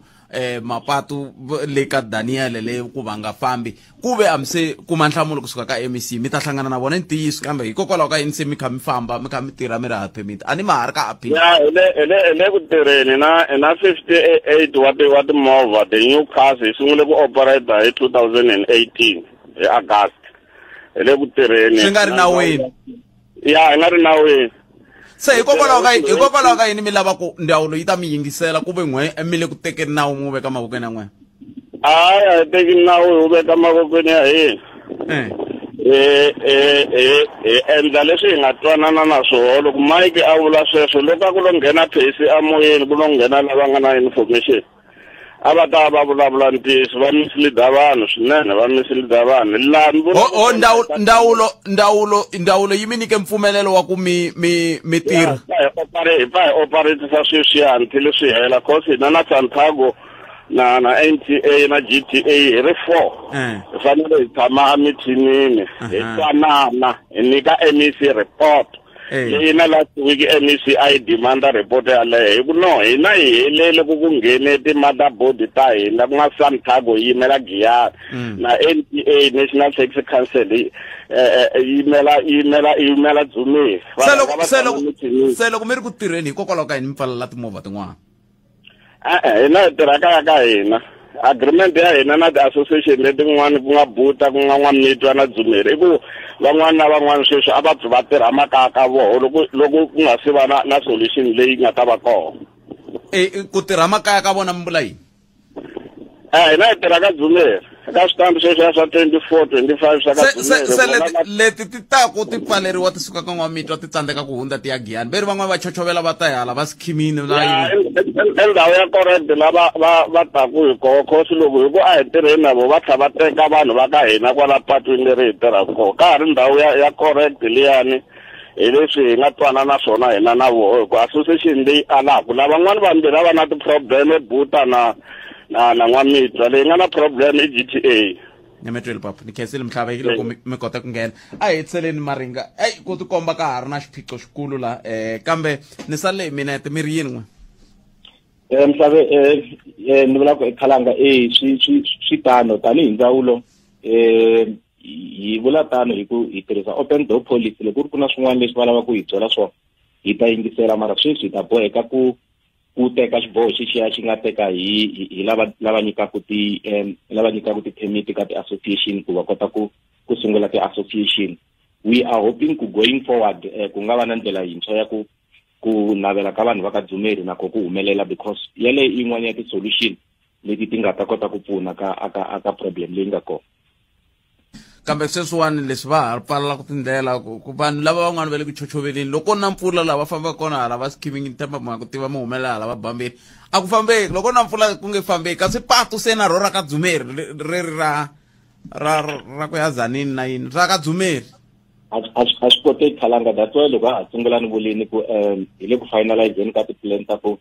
mapatu le ka Daniel le ku va nga fambi ku ve a mi se kuma nhlamulo kusuka ka MEC mi ta hlangana na vona ntiyiso kambe hikokwalaho ka yini se mi kha mi famba mi kha mi tirha mi ri ha permit a ni ma ha ri ka appeal. Ya hi le ku tirheni na 58 wa timovha the new cars hi sungule ku operate hi 2018 hi August hi le ku tirheni swi nga ri nawini. Ya hi nga ri nawini. Se hikokwalaho ka yini mi lava ku ndzawulo yi ta mi yingisela ku ve n'we mi le ku tekeni nawu mi wu veka mavokweni ya n'wina? Hayi a hi teki nawu hi wu veka mavokweni ya hina. Hi endla leswi hi nga twanana na swona loko Mike a vula sweswo loko a ku lo nghena Percy emoyeni ku lo nghena lava nga na information a va ta va vulavula ntiyiso va mislead vanhu swinene va mislead vanhu laha mi ndzawulo yi mi nyike mpfumelelo wa ku mi tirha hi pfa hi operatisa sweswiya until swi hela cause hina na Santago na NTA na GTA hi ri 4 hi fanele hi tshama emithinini hi twanana hi nyika MEC report leyi na last week MEC a yi demanda report yaleyo hi ku no hina hi helele ku nghene ti-motherboard ta hina ku nga Santago yi yimela Giyani na NTA National Taxi Council yimela Dzumeri. Se loko mi ri ku tirheni hikokwalaho ka yini mi pfalela timovha tin'wana? Hina hi tirha kaya ka hina Agreement ya hina na ti-association letin'wana ku nga Buta, ku nga N'wamitwa na Dzumeri, i ku van'wana na van'wana sweswi a va pfi va tirha makaya ka voho loko ku nga si va na solution leyi nga ta va kona. Ku tirha makaya ka vona mi vula yini? Hina hi tirha ka Dzumeri ka switambi sweswiya swa 24, 25 swa ka Dzumeri. Se leti ti taku ti pfaleriwa ti suka ka N'wamitwa ti tsandzeka ku hundza ti ya Giyani, ve ri van'wana va chochovela va ta hala va sikhimini na yini. Endhawu ya correct la va taku hi koho, cause loko hi ku a hi tirheni na vo va tlha va teka vanhu va ka hina kwala patwini leri hi tirhaka kona, ka ha ri ndhawu ya correct liyani. Hi leswi hi nga twana na swona hina na voho, hi ku association leyi alaku lavan'wana vambirhi a va na ti-problem, Buta na N'wamitwa, leyi nga na problem i GTA. Ni mi twile papa, ni khensile Mhlava loko mi kota ku nghena. A hi hetiseni Maringa, ey ku tikomba ka ha ri na xiphiqo xikulu la, kambe ni sale hi minete mi ri yini n'we? Mhlave, ni vula ku eKhalanga, swi tano tanihi ndzawulo, hi vula tano hi ku hi tirhisa open door policy. Loko ku ri ku na swin'wana leswi va lavaka ku hi byela swona, hi ta yingisela, mara sweswi hi ta boheka ku teka xiboho xexiya xi nga teka hi lava nyikaka ti lava nyikaka ti-permit ka ti-association ku va kota ku sungula ti-association. We are hoping ku going forward ku nga va na ndlela yintshwa ya ku navela ka vanhu va ka Dzumeri na ko ku humelela, because yaleyo i yin'wana ya ti-solution leti ti nga ta kota ku pfuna ka aka problem leyi nga kona. Kambe sweswiwani leswi va ha pfalelaka tindlela ku vanhu lava van'wana va le ku chochoveleni, loko na mpfula lava fambaka kona hala va skimming ni tshemba mhaka ku tiva mi humelela hala va bambeni, a ku fambeki. Loko na mpfula ku nge fambeki, kasi patu se na ro ra ka Dzumeri ri ra ra ra ku ya Zanini na yini ra ka Dzumeri. A swi koteki Khalanga, that's why loko a ha sungula ni vulini ku hi le ku finalizeni ka ti-plan ta ku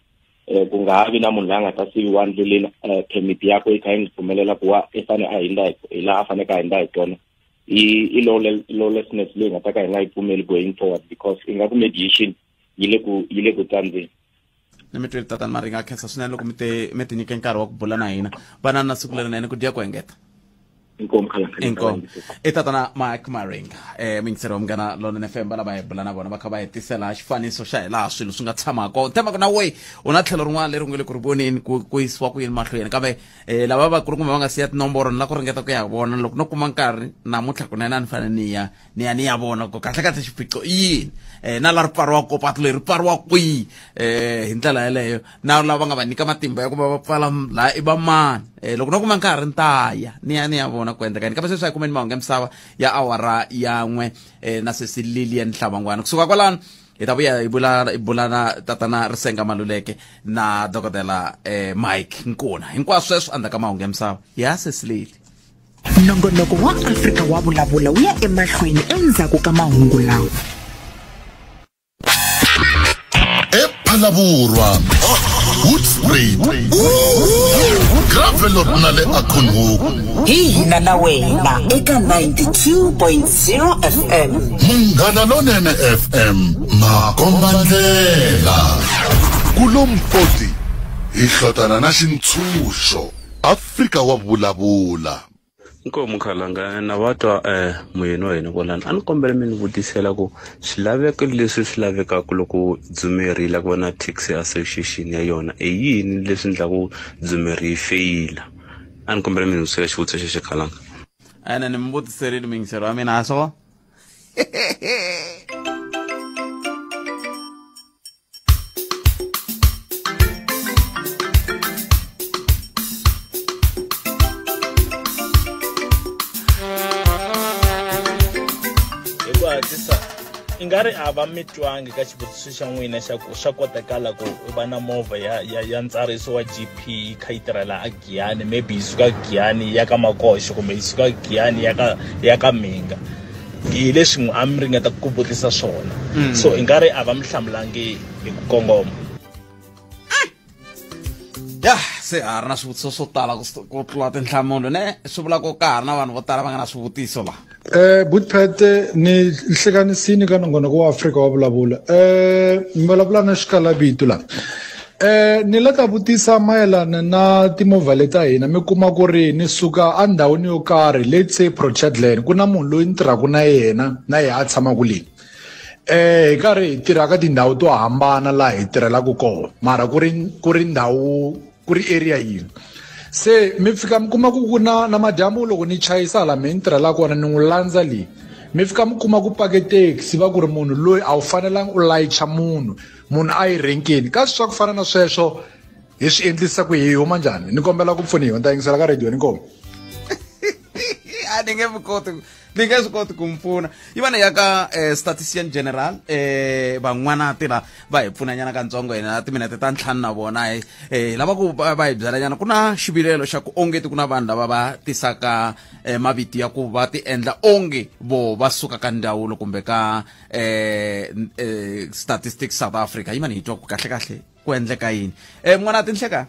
ku nga ha vi na munhu loyi a nga ta siviwa ndleleni, permit yakwe yi kha yi n'wi pfumelela ku wa i fane a hindza hi laha a faneke a hindza hi kona. I lawlessness leyi nga ta ka hi nga yi pfumeli going forward, because i nga ku mediation yi le ku tsandzeni. Ni mi twile tatana Maringa, a khensa swinene loko mi ti nyike nkarhi wa ku bula na hina. Vana na siku lerinene, ku dya ku engeta. Inkomu Khalanga. Inkomu. I tatana Mike Maringa, muyingiseri wa Munghana Lonene FM, va lava hi bula na vona va kha va hetisela xifaniso xa hi laha swilo swi nga tshama kona. Tshemba ku na we u na tlhelo rin'wana leri u nga le ku ri voneni ku yisiwa ku yini mahlweni, kambe lava vakulukumba va nga siya tinomboro ni la ku ringeta ku ya vona loko no kuma nkarhi namuntlha kunene a ni fanele ni ya vona ku kahle kahle xiphiqo i yini, na la ri pfariwaka patu leri pfariwa kwihi, hi ndlela yeleyo, na lava nga va nyika matimba ya ku va va pfala laha i va mani. Loko no kuma nkarhi ni ta ya ni ya vona ku endleka yini. Kambe sweswi a hi kumeni mahungu ya misava ya awara ya 1 na sesi Lilian Hlabangwana. Kusuka kwalano hi ta vuya hi bula na tatana Risenga Maluleke na dokodela Mike Nkuna. Hinkwaswo sweswo endzhaku ka mahungu ya misava ya sesi Lili. Nongonoko wa Afrika wa vulavula wu ya emahlweni endzhaku ka mahungu lawa. Phalaborwa, Hoedspruit, Gravelot na le Acornhoek. Hi hina na wena eka 92.0 FM. Munghana Lonene FM, makombandlela. Kulompoti hi hlotana na xintshunxo. Afrika wa vulavula. Inkomu Khalanga, na va twa muyeni wa hina kwalano. A ni kombela mi ni vutisela ku swilaveko leswi swi lavekaka loko Dzumeri yi lava ku va na taxi association ya yona i yini leswi endlaku Dzumeri yi feyila? A ni kombela mi ni vutisela xivutiso xexo Khalanga. Ene ni mi vutiserile muyingiseri wa mina, a swo? I nga ri a va mi twangi ka xivutiso xa n'wina xa ku swa kotakala ku va na movha ya ntsariso wa GP yi kha yi tirhela a Giyani, maybe yi suka Giyani ya ka Makoxo kumbe yi suka Giyani ya ka Mhinga. Hi leswi a mi ringeta ku vutisa swona. So i nga ri a va mi hlamulangi hi ku kongoma. Ya se ha ri na swivutiso swo tala ku tlula tinhlamulo, ne swi vula ku ka ha ri na vanhu vo tala va nga na swivutiso la. Bootpet ni hlekanisini ka nongonoko wa Afrika wa vulavula. Mi vulavula na xikalavitu la. Ni la ta vutisa mayelana na timovha leta hina, mi kuma ku ri ni suka endhawini yo karhi, let's say Prochadland, ku na munhu loyi ni tirhaka na yena, na yena a tshamaka le. Hi karhi hi tirha ka tindhawu to hambana laha hi tirhelaka kona, mara ku ri ndhawu, ku ri area yin'we. Se mi fika mi kuma ku ku na na madyambu loko ni chayisa la mi ni tirhela kona ni n'wi landza leyi mi fika mi kuma ku pake taxi va ku ri munhu loyi a wu fanelanga u layicha munhu munhu a yi renkeni ka swi swa ku fana na sweswo hi swi endlisa ku hi huma njhani ni kombela ku pfuniwa ni ta yingisela ka radio ni koma a ni nge koti ni nge swi koti ku mi pfuna yi va ni ya ka eh, statistician general eh, van'wana tila va hi pfunanyana katsongo hina timinete ta ntlhanu na vona eh, eh, lava ku va va hi byelanyana ku na xivilelo xa ku ongeti ku na vanhu lava va tisaka eh, mavito ya ku va ti endla onge vo va suka ka ndzawulo kumbe ka eh, eh, statistics south africa yi mani hi twa ku kahle kahle ku endleka yini eh, n'wana tinhleka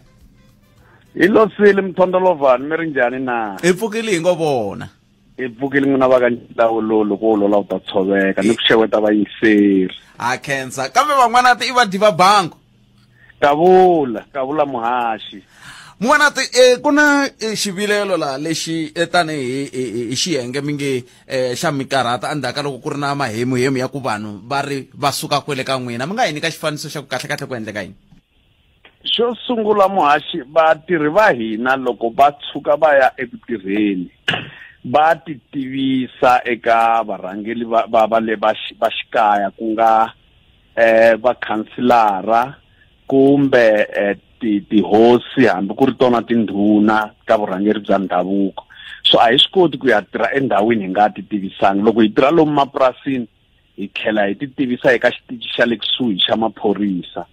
hi losile mthondolovhani mi ri njhani na hi pfukile hi ngo vona hi pfukile n'wina va ka nhlawulo loko wo lola u ta tshoveka ni ku xeweta vayingiseri ha khensa kambe van'wana ti i vadyi va bango kavula kavula muhaxi mun'wana ti eh, ku na eh, xivilelo laha lexi eh, tanihi hi xiyenge mi nge eh, xa mikarhata endzhaku ka loko ku ri na mahemuhemu ya ku vanhu va ri va suka kwele ka n'wina mi nga hi nyika xifaniso xa ku kahlekahle ku endleka yini xo sungula muhaxi vatirhi va hina loko va tshuka va ya eku tirheni va ti tivisa eka varhangeli va va va le va va xikaya ku nga eh vakhanselara kumbe eh, ti tihosi hambi ku ri tona tindhuna ka vurhangeri bya ndhavuko so a hi swi koti ku ya tirha endhawini hi nga ti tivisanga loko hi tirha lomu mapurasini hi tlhela hi ti tivisa eka xitichi xa le kusuhi xa maphorisa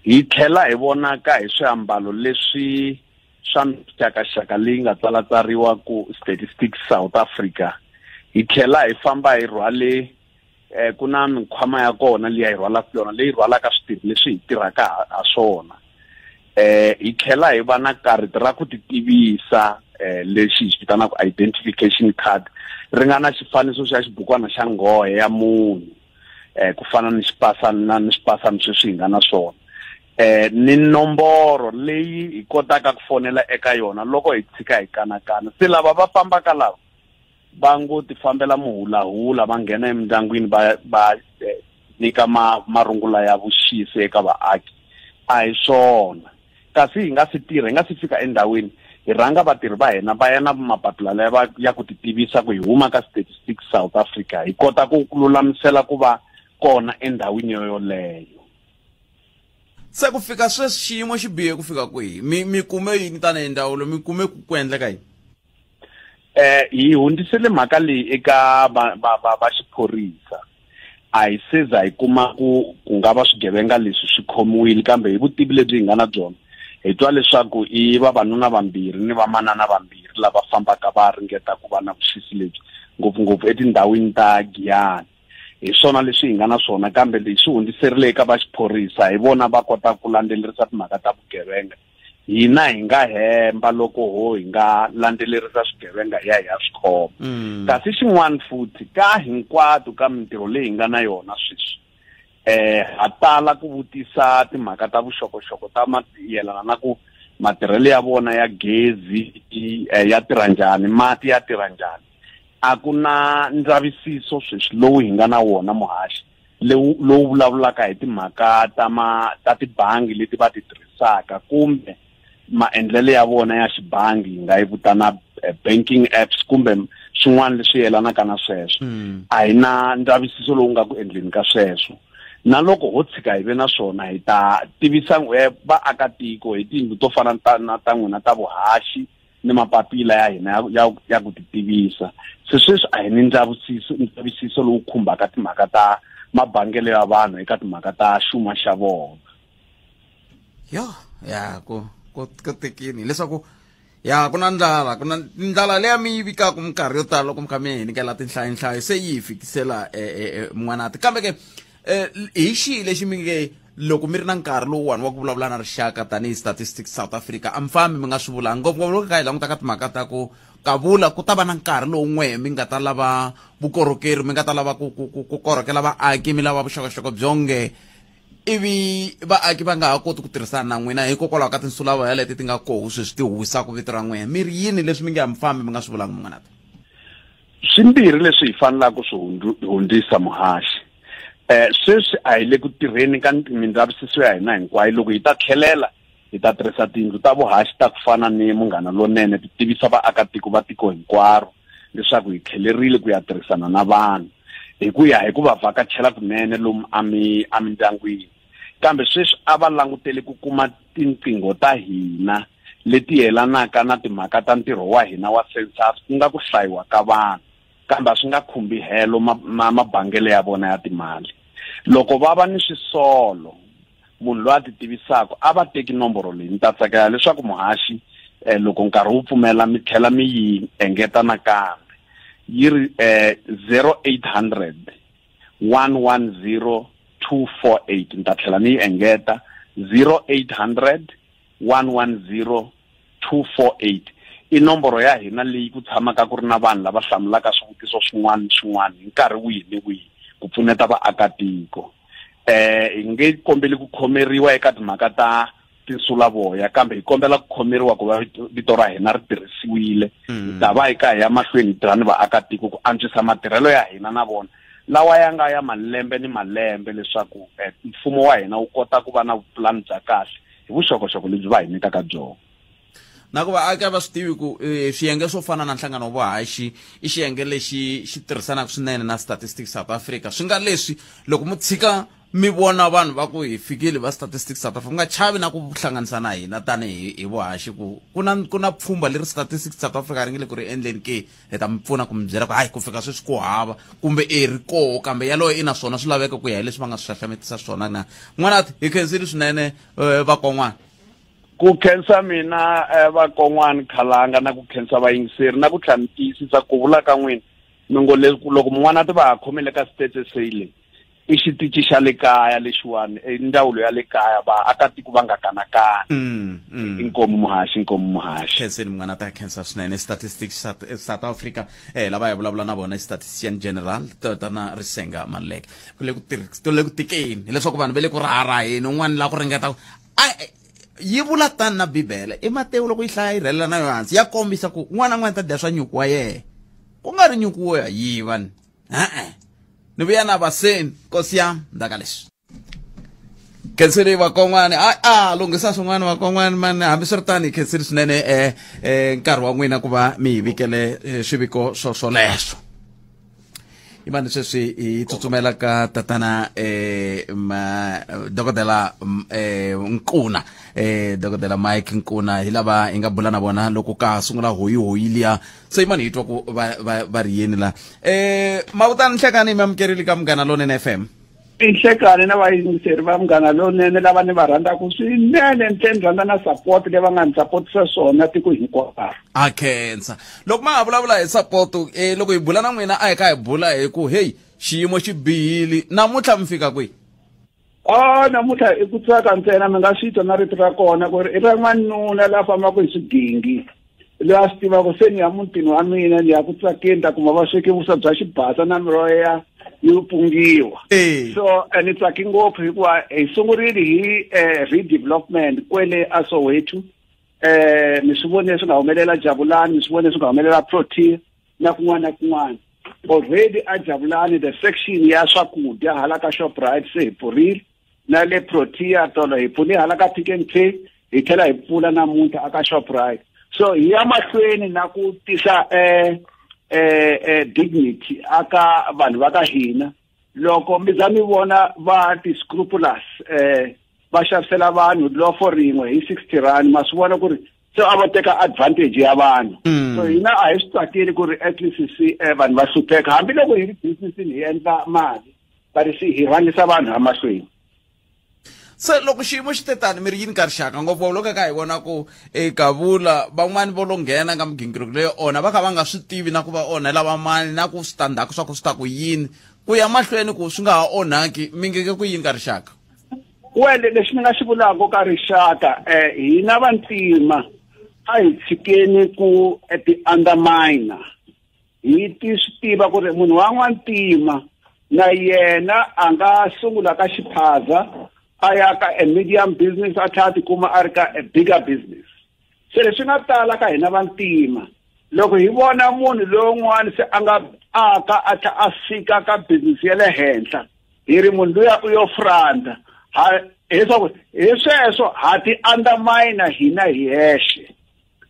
hi tlhela hi vonaka hi swiambalo leswi swa mixakaxaka leyi nga tsalatsariwa ku statistics south africa hi tlhela hi famba hi rhwale eh ku na minkhwama ya kona liya hi rhwalaka yona leyi rhwalaka switirhi leswi hi tirhaka ha swona eh hi tlhela hi va na kariti ra ku ti tivisa eh lexi hi xi vitanaka identification card ri nga na xifaniso xa xibukwana xa nghohe ya munhu eh ku fana ni xipasana na ni xipasana sweswi hi nga na swona eh ni nomboro leyi hi kotaka ku fonela eka yona loko hi tshika hi kanakana se lava va fambaka lava va ngo ti fambela muhulahula va nghena emindyangwini va va eh, nyika ma marungula ya vuxisi eka vaaki a hi swona kasi hi nga si tirha hi nga si fika endhawini hi rhanga vatirhi va hina va ya na mapapila laya ya ku ti tivisa ku hi huma ka statistics south africa hi kota ku lulamisela ku va kona endhawini yoyoleyo se ku fika sweswi xiyimo xi bihe ku fika kwihi mi mi kume yini tanihi ndzawulo mi kume ku endleka yini eh hi hundzisele mhaka leyi eka va va va, va xiphorisa a hi seza hi kuma ku ku nga va swigevenga leswi swi khomiwile kambe hi vutivi lebyi hi nga na byona hi twa leswaku i vavanuna vambirhi ni vamanana vambirhi lava fambaka va ringeta ku va na vuxisi lebyi ngopfungopfu etindhawini ta Giyani hi swona leswi hi nga na swona kambe leswi hundziserile eka va xiphorisa hi vona va kota ku landzelerisa timhaka ta vugevenga hina hi nga hemba loko ho hi nga landzelerisa swigevenga hi ya hi ya swi khoma mm. kasi xin'wana futhi ka hinkwato ka mintirho leyi hi nga na yona sweswi eh ha tala ku vutisa timhaka ta vuxokoxoko ta mayelana na ku matirhelo ya vona ya gezi eh, ya tirha njhani mati ya tirha njhani a ku na ndzavisiso sweswi lowu hi nga na wona muhaxi lowu lowu vulavulaka hi timhaka ta ma ta tibangi leti va ti tirhisaka kumbe maendlelo ya vona ya xibangi hi nga yi vitana eh, banking apps kumbe swin'wana leswi yelanaka na sweswo hmm. a hi na ndzavisiso lowu nga ku endleni ka sweswo na loko ho tshika hi ve na swona hi ta tivisa eh, vaakatiko hi tiyindlu to fana na ta n'wina ta vuhaxi ni mapapila ya hina ya, ya, ya ku titivisa se sweswi a hi ni ndzavisiso ndzavisiso lowu khumbaka timhaka ta mabangelo ya vanhu eka timhaka ta xuma xa vona yo ya ku ku ku tikini leswaku ya ku na ndlala ku na ndlala leya mi yi vikaka minkarhi yo tala loko mi kha mi hi nyikela tinhlayonhlayo se yi hi fikisela eh, eh, eh, n'wanati kambe ke hi xihi lexi mi nge loko mi ri na nkarhi lowuwani wa ku vulavula na rixaka tanihi statistics south africa a mi fambi mi nga swi vulanga ngopfungopfu loko kha hi languta ka timhaka ta ku kavula ku ta va na nkarhi lowu n'we mi nga ta lava vukorhokeri mi nga ta lava ku ku ku ku korhokela vaaki mi lava vuxokoxoko byonge ivi vaaki va nga ha koti ku tirhisana na n'wina hikokwalaho ka tinsulavoya leti ti nga koho sweswi ti huwisaka vito ra n'wina mi ri yini leswi mi nge a mi fambi mi nga swi vulanga mun'wanata swimbirhi leswi hi fanelaka ku swi hundzisa muhaxi eh sweswi a hi le ku tirheni ka mindzavisiso ya hina hinkwayo loko hi ta tlhelela Hi ta tirhisa tiyindlu ta vuhaxi ta ku fana ni Munghana Lonene ti tivisa vaakatiko va tiko hinkwaro leswaku hi tlhelerile ku ya tirhisana na vanhu hi ku ya hi ku va vhakachela kunene lomu emindyangwini. Kambe sweswi a va langutele ku kuma tinqingho ta hina leti yelanaka na timhaka ta ntirho wa hina wa census, ku nga ku hlayiwa ka vanhu, kambe a swi nga khumbi helo mabangelo ya vona ya timali. Loko va va ni swisolo, munhu loyi a ti tivisaka a va teki nomboro leyi. Ni ta tsakela leswaku muhaxi loko nkarhi wu pfumela mi tlhela mi yi engeta nakambe. Yi ri 0800 110 248. Ni ta tlhela ni yi engeta 0800 110 248. I nomboro ya hina leyi ku tshamaka ku ri na vanhu lava hlamulaka swivutiso swin'wana ni swin'wana hi nkarhi wihi ni wihi ku pfuneta vaakatiko. Hi nge kombeli ku khomeriwa eka timhaka ta tinsulavoya, kambe hi kombela ku khomeriwa ku va vito ra hina ri tirhisiwile. Hi ta va hi ka hi ya mahlweni hi tirha ni vaakatiko ku antswisa matirhelo ya hina na vona lawa ya nga ya malembe ni malembe, leswaku mfumo wa hina wu kota ku va na vupulani bya kahle hi vuxokoxoko lebyi va hi nyikaka byona. Na ku vaaki a va swi tivi ku swiyenge swo fana na nhlangano wa vuhaxi i xiyenge lexi xi tirhisanaka swinene na Statistics South Africa. Swi nga leswi loko mu tshika mi vona vanhu va ku hi fikile va Statistics South Africa, u nga chavi na ku hlanganisa na hina tanihi hi vuhaxi ku ku na pfhumba leri Statistics South Africa ri nge le ku ri endleni ke, hi ta mi pfuna ku mi byela ku hayi ku fika sweswi ku hava kumbe e ri koho, kambe yaloye i na swona swilaveko ku ya hi leswi va nga swi xaxametisa swona na. N'wanati, hi khensile swinene vakon'wana. Ku khensa mina vakon'wana Khalanga, na ku khensa vayingiseri, na ku tlhela mi tiyisisa ku vula ka n'wina mi ngo loko mun'wana ti va ha khomile ka Stats SA leyi, i xitichi xa le kaya lexiwani, i ndzawulo ya le kaya, vaakatiko va nga kanakani. Inkomu muhaxi, inkomu muhaxi. Khenseni munghana, ta khensa swinene. Statistics South Africa, lava hi vulavula na vona Statistician General Tatana Risenga Maluleke. Ku le ku ku le ku tikeni hileswaku vanhu va le ku raharaheni, un'wana la ku ringeta yi vula tani na Bibele i Matewu loko yi hlaya yi rhelela na yo hansi, ya kombisa ku un'wana na un'wana ta dya swa nyuku wa yena, ku nga ri nyuku wo ya yiva ni. E-e. Ni vuya na vaseni, nkosi yam, ndzhaka leswi. Khensile vakon'wana, a lunghisa swin'wana vakon'wana mani, hambiswiritano hi khensile swinene nkarhi wa n'wina ku va mi hi vikele swiviko swo swoleswo. Imani sweswi hi tsutsumela ka tatana dokodela Nkuna, dokodela Mike Nkuna, hi lava hi nga bula na vona loko ka sungula hoyihoyi liya. Se imani hi twa ku va ri yini la. Mavutani nhlekani mi amukerile ka Munghana Lonene FM. I nhlekani na vayingiseri va Munghana Lonene lava ni va rhandzaka swinene, ni tlhela ni rhandza na support leyi va nga ni support-isa swona tiko hinkwaro. A khensa. Loko ma ha vulavula hi support, loko hi bula na n'wina a hi kha hi bula hi ku hey xiyimo xi bihile, namuntlha mi fika kwihi? Namuntlha i ku tsaka ntsena, mi nga swi twa na rito ra kona ku ri i ra n'wanuna la fambaka hi swigingi, loyi a swi tivaka se ni ya mutini wa mina, ni ya ku tsakeni, ta kuma va sweke vuswa bya xibasa na miroho ya yo pungiwa. So ni tsaki ngopfu hikuva hi sungurile hi redevelopment kwele a Soweto. Mi swi vonile swi nga humelela Jabulani, mi swi vonile swi nga humelela Protea na kun'wana na kun'wana. Already a Jabulani the section ya swakudya hala ka Shoprite se hi pfurile, na le Protea tolo hi pfule hala ka Pick n Pay, hi tlhela hi pfula namuntlha aka Shoprite. So hi ya mahlweni na ku tisa dignity aka vanhu va ka hina. Loko mi za mi vona va ti-scrupulous va xavisela vanhu lofo rin'we hi 60 rand, ma swi vona ku ri se a va teka advantage ya vanhu. So hina a hi swi tsakeli ku ri at least si vanhu va hlupheka, hambiloko hi ri business-ini hi endla mali, but se hi rhangisa vanhu emahlweni. Se loko xiyimo xi te tani mi ri yini ka rixaka ngopfu, loko ka hi vona ku eka vula van'wani vo lo nghena ka migingiriko leyo onha va kha va nga swi tivi na ku va onhela va mani na ku switandzhaku swa ku swi ta ku yini, ku ya mahlweni ku swi nga ha onhaki, mi ngeke ku yini ka rixaka? Well, lexi ni nga xi vulaka ka rixaka, hina vantima a hi tshikeni ku ti-undermine. Hi ti swi tiva ku ri munhu wa n'wantima na yena a nga sungula ka xiphaza a ya ka a medium business, a tlhela a tikuma a ri ka a bigger business. Se leswi nga tala ka hina vantima, loko hi vona munhu lowun'wana se a nga aka a tlhela a fika ka business ya le henhla, hi ri munhu luya u yo franda. Ha Hileswaku hi sweswo ha ti undermine hina hi hexe.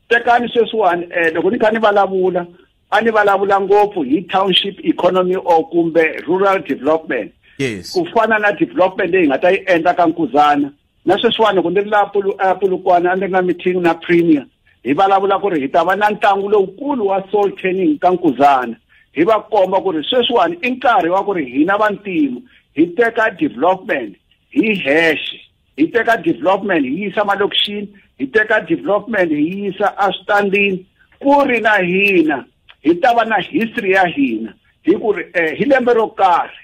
Tekani sweswiwani loko ni kha ni vulavula a ni vulavula ngopfu hi township economy or kumbe rural development. Yes. Ku fana na development leyi hi nga ta yi endla ka Nkuzana. Na sweswiwani loko ni ri laha Polokwane a ni ri na meeting na premier, hi vulavula ku ri hi ta va na ntlangu lowukulu wa soul turning ka Nkuzana. Hi va komba ku ri sweswiwani i nkarhi wa ku ri hina vantima hi teka development hi hexe, hi teka development hi yisa malokixini, hi teka development hi yisa eswitandini, ku ri na hina hi ta va na history ya hina. Hi ku ri hi lembe ro karhi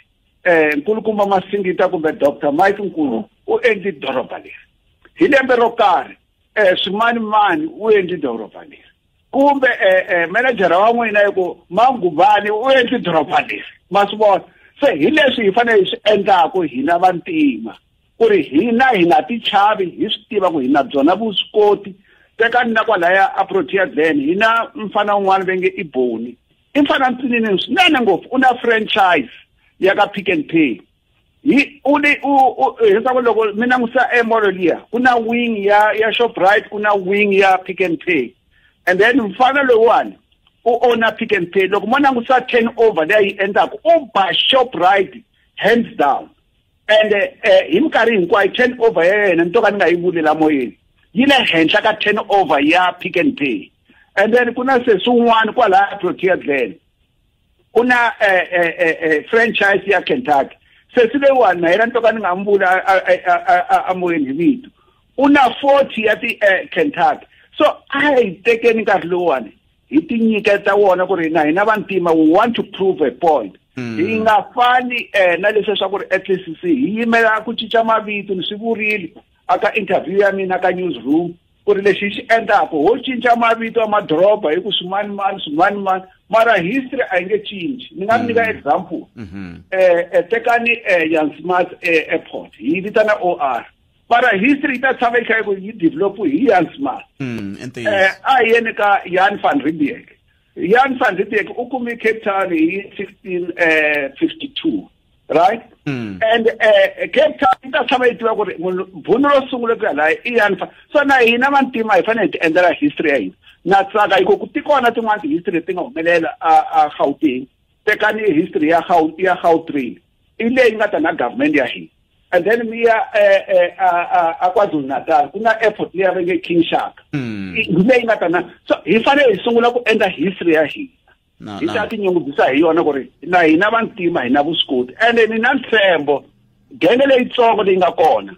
Nkulukumba Masingita kumbe Dr. Mike Nkulu u endli doroba leri. Hi lembe ro karhi Swimanimani u endli doroba leri. Kumbe manager wa n'wina hi ku Mangubani u endli doroba leri. Ma swi vona? Se hi leswi hi fanele hi swi endlaku hina vantima, ku ri hina hi nga ti chavi, hi swi tiva ku hi na byona vuswikoti. Tekani na kwalaya a Protea Glen, hi na mfana un'wana va nge i Boni. I mfana ntsinini swinene ngopfu, u na franchise ya ka Pick n Pay. Hi u li u hileswaku loko mi langusa e mall liya, ku na wing ya Shoprite, ku na wing ya Pick n Pay. And then mfana lowuwani u owner Pick n Pay. Loko mo langusa turnover leyi yi endlaku, u ba Shoprite hands down. And hi minkarhi hinkwayo turnover ya yena ni to ka ni nga yi vuli la moyeni, yi le henhla ka turnover ya Pick n Pay. And then ku na sesi un'wana kwalaya Protea Glen, ku na franchise ya Kentucky. Sesi leyiwani na yena ni to ka ni nga n'wi vuli a moyeni hi vito, u na 40 ya ti Kentucky. So a hi tekeni nkarhi lowuwani hi ti nyiketa wona ku ri na hina vantima we want to prove a point. Hi nga fani na leswi swa ku ri SACC hi yimela ku cinca mavito. Ni swi vurile aka interview ya mina ka newsroom ku ri lexi hi xi endlaku ho cinca mavito ya madoroba hi ku swimanimani swimanimani, mara history a yi nge cinci. Ni nga mi nyika example. Tekani Jan Smuts Airport, hi vitana OR, mara history yi ta tshama yi kha yi ku yi develop hi Jan Smuts. A hi yeni ka Jan van Riebeeck. Jan van Riebeeck u kume Cape Town hi 1652, right? And Cape Town yi ta tshama yi tiva ku ri munhu ro sungula ku ya laha i Jan van. So na hina vantima hi fanele hi ti endlela history ya hina. Na tsaka hi ku ti kona tin'wana ti-history leti nga humelela a Gauteng. Tekani history ya Gautrain, i leyi nga ta na government ya hina. And then mi ya a KwaZulu-Natal, ku na airport leyi va nge King Shaka, hi leyi nga ta na. So hi fanele hi sungula ku endla history ya hina, hi ta tinyungubyisa hi yona ku ri na hina vantima hi na vuswikoti. And ni na ntshembo genge leyitsongo leyi nga kona,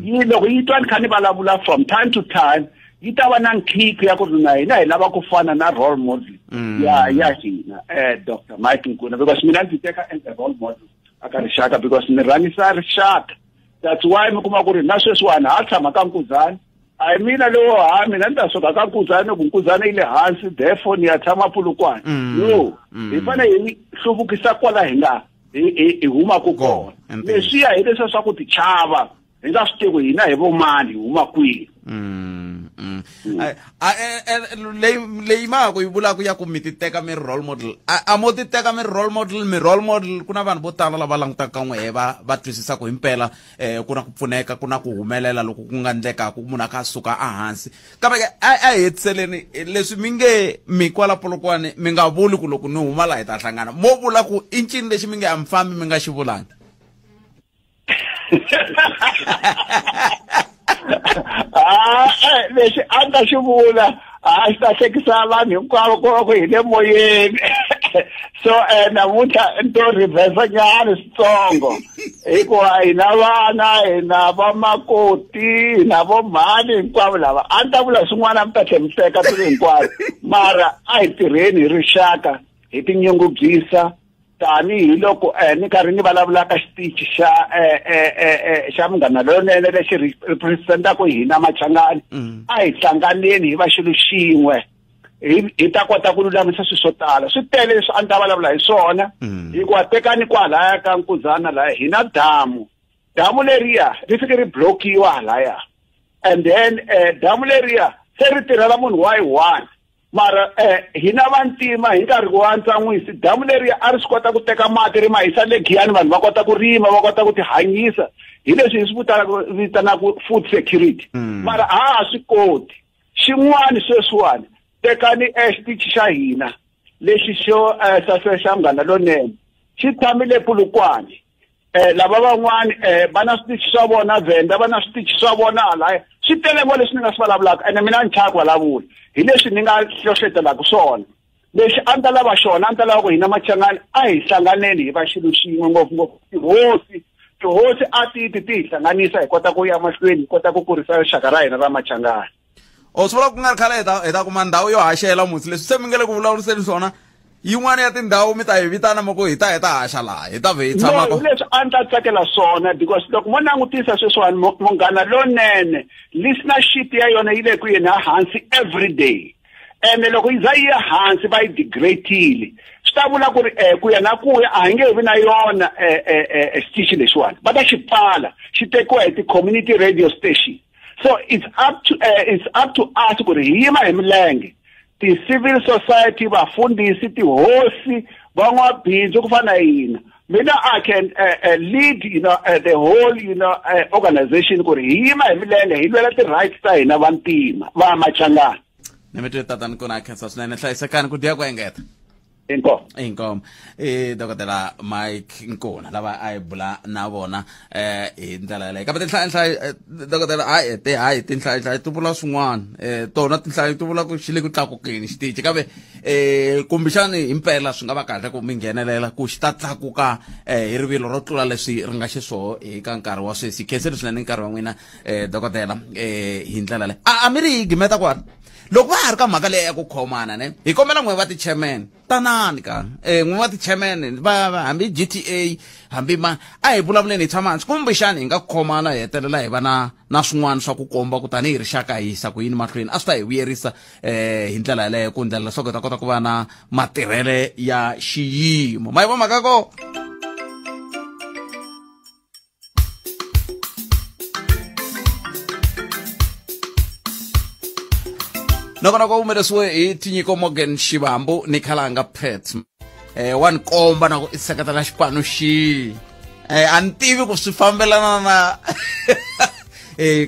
yi loko yi twa ni kha ni vulavula from time to time, yi ta va na nkhinkhi ya ku ri na hina hi lava ku fana na role model ya hina Dr. Mike Nkuna, because mina ndzi teka as a role model aka rixaka, because ni rhangisa rixaka. That's why mi kuma ku ri na sweswiwani ha tshama ka Nkuzana. A hi mina lowo, ha mina ni ta suka ka Nkuzana, ku Nkuzana yi le hansi, therefore ni ya tshama Polokwane. No, hi fanele hi hluvukisa kwala hi nga hi humaka kona. Leswiya hi leswiya swa ku ti chava, hi nga swi tivi hina hi vomani, hi huma kwihi. Leyi ma ku yi vulaka ya ku mi ti teka mi role model, a mo ti teka mi role model, mi role model ku na vanhu vo tala lava langutaka n'wehe va twisisaka himpela ku na ku pfuneka, ku na ku humelela loko ku nga endlekaka munhu a kha a suka ehansi. Kambe ke a hi hetiseleni leswi mi nge mi kwala Polokwane, mi nga vuli ku loko ni huma laha hi ta hlangana, mo vula ku i ncini lexi mi nge a mi fambi mi nga xi vulangi? Lexi a ni ta xi vula a xi ta hlekisa vanhu hinkwavo ku va ku hi le moyeni. So namuntlha ni to reverse nyana switsongo, hikuva hina vana, hina vamakoti, hina vomhani hinkwavo lava a ni ta vula swin'wana a mi ta tlhela mi hleka swilo hinkwaswo, mara a hi tirheni hi rixaka, hi tinyungubyisa tanihiloko ni karhi ni vulavula ka xitichi xa xa Munghana Lonene lexi representaka hina Machangani. A hi hlanganeni hi va xilo xin'we, hi ta kota ku lulamisa swilo swo tala. Swi tele leswi a ni ta vulavula hi swona, hikuva tekani kwalaya ka Nkuzana laya hi na damu. Damu leriya ri fike ri blockiwa halaya, and then damu leriya se ri tirhela munhu wa yi one. Mara hina vantima hi nkarhi wa ntsan'wisi damu leri a ri swi kota ku teka mati ri ma hisa le Giyani, vanhu va kota ku rima, va kota ku tihanyisa hi leswi hi swi vitanaka food security. Mara a ha swi koti. Xin'wana sweswiwani, tekani xitichi xa hina lexi xo xa Munghana Lonene xi tshamile Polokwane. Lava van'wani va na switichi swa vona Venda, va na switichi swa vona halaya. Swi tele ngo leswi ni nga swi vulavulaka, ene mina ni chava ku vulavula hi leswi ni nga hlohletelaka swona. Lexi a ni ta lava xona, a ni ta lava ku hina Machangani a hi hlanganeni hi va xilo xin'we, ngopfungopfu tihosi. Tihosi a ti ti ti hi hlanganisa hi kota ku ya mahlweni, hi kota ku kurisa rixaka ra hina ra Machangani. O swi vula ku nga ri khale hi ta kuma ndhawu yo haxela musi. Leswi se mi nge le ku vulavuriseni swona, yin'wana ya tindhawu mi ta hi vitana mi ku hi ta hi ta haxa laha, hi ta vhe hi tshama ko. Leswi a ni ta tsakela swona, because loko mo langutisa sweswiwani, Munghana Lonene listenership ya yona yi le ku yeni hansi every day. Ene loko yi za yi ya hansi va yi degradile, swi ta vula ku ri ku ya na ku ya a hi nge vi na yona xitichi lexiwani, va ta xi pfala, xi tekiwa hi ti-community radio station. So it's up to us ku ri hi yima hi milenge, ti-civil society, vafundhisi, tihosi, van'wabindzu ku fana na hina. Mina I can lead, you know, the whole, you know, organization ku ri hi yima hi milenge hi lwela ti-rights ta hina vantima va Machangani. Ni mi twe tatani kona, khensa swinene, hlayisekani ku dya ku engeta. Inkomu. Inkomu. Dokodela Mike Nkuna lava a hi bula na vona hi ndlela yaleyo. Kambe tinhlayo, dokodela, hayi te hayi tinhlayo ti vula swin'wana, tona tinhlayo ti vula ku xi le ku tlakukeni xitichi, kambe kumbexani himpela swi nga va kahle ku mi nghenelela ku xi ta tlakuka hi rivilo ro tlula leswi ri nga xiswoho eka nkarhi wa sweswi. Khenseni swinene nkarhi wa n'wina dokodela hi ndlela leyi. A mi ri hi gimeta kwala loko va ha ri ka mhaka leyi ya ku khomana, ne hi kombela n'we va ti-chairman tanani ka n'we va ti-chairman va hambi GTA hambi ma a hi vulavuleni hi tshama hansi, kumbexani hi nga khomana hi hetelela hi va na swin'wana swa ku komba ku tanihi rixaka hi yisa ku yini mahlweni. A swi ta hi vuyerisa hi ndlela yaleyo ku ndlela leswaku hi ta kota ku va na matirhele ya xiyimo. Ma yi vo mhaka ko? Noko humelesiwe hi Tinyiko Morgan Shivambu ni Khalanga Pet. Wa ni komba na ku i seketela xipano xi. A ni tivi ku swi fambelana na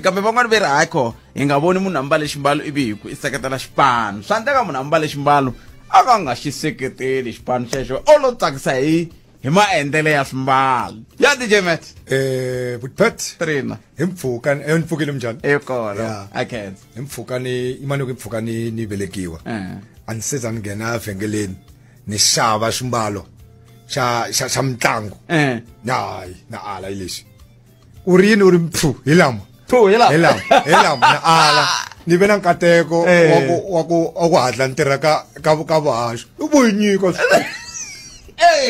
kambe van'wani va ri hayi kho hi nga voni munhu a mbale ximbalo ivi hi ku i seketela xipano. Swa endleka munhu a mbale ximbalo a ka nga xi seketeli xipano xexo, o lo tsakisa hi maendlele ya swimbalo. Ya DJ Matt. Pet. Trina. Hi mpfhuka, ni pfukile minjhani? Kona. I can't. Hi mpfhuka ni imani ku mpfhuka ni velekiwa. A ni se za ni nghena vhengeleni ni xava ximbalo xa mitlangu. Hayi, na ala hi lexi. U ri yini u ri mpfu hi lama? Hi lama. Hi lama na ala. Ni ve na nkateko wa ku hatla ni tirha ka vuhaxo. U vo hi nyika.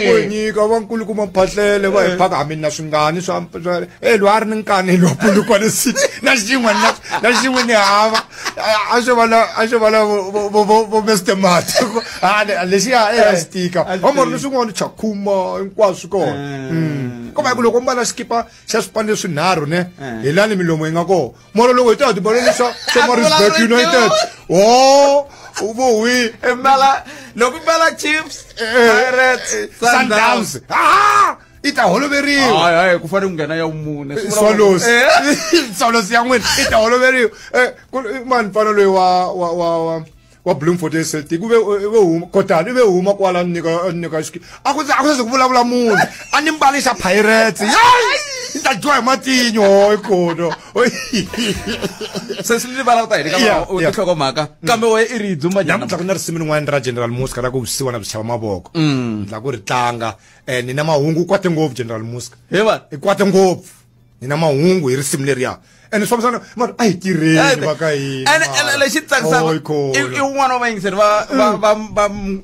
Vo hi nyika vankulu kuma mphahlele va hi phaka hambi na swingani swa loyi a ri ni nkani loyi Polokwane City na xin'we na xin'we ni hava a xo va la vo Mr Mat lexiya a xi tika homoro ni swin'wana Chakhuma hinkwaswo kona. Koma hi ku loko mbala xikipa xa swipano leswinharhu ne hi lani milomo yi nga kona. Mara loko hi ta tibalo leswa swa Maritzburg United vo wi mbala loko mbala Chiefs, Pirates, Sundowns i ta holoveriwa. Hayi ku fanele ku nghena ya mune Swallows. Swallows ya n'wina i ta holoveriwa. Mani mfana loyi wa Bloemfontein Celtic u ve huma kotani, u ve huma kwala nyika xiki a ku se ku vulavula munhu a ni mbali xa Pirates. Ni ta dyiwa hi matinyo hi kono. Se swi rivala ku ta hini ka u tinhlokomhaka kambe we i ri dzumba njhani? Namuntlha ku na risimu rin'wana ra General Muska ra ku vusiwa na byi chava mavoko. Ni la ku ri tlanga. Ni na mahungu kwate ngopfu General Muska. He va i kwate ngopfu. Ni na mahungu hi risimu leriya. Ene swi fambisana mara a hi tirheni va ka hina. Ene lexi tsakisaka i wun'wana wa vayingiseri va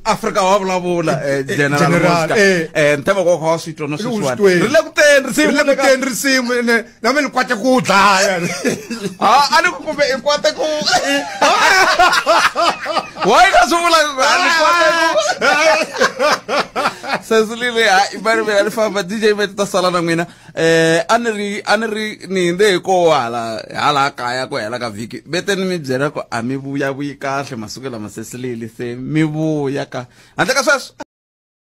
Afrika wa vulavula General Muska. Ni tshemba ku kha wa swi twa no sweswiwani. Ri le ku teni risimu. Ri le ku teni risimu ene na mina ni kwate ku dlaya. A ni ku kumbe i kwate ku. Why ka swi vula ku a ni kwate ku. Sesilile ha i bari mina ni famba DJ va ta sala na n'wina. A ni ri a ni ri ni hindze hi ko hala hala kaya ku hela ka vhiki. Vete ni mi byela ku a mi vuya vuyi kahle masiku lama Sesilile se mi vuya ka. Handle ka sweswo.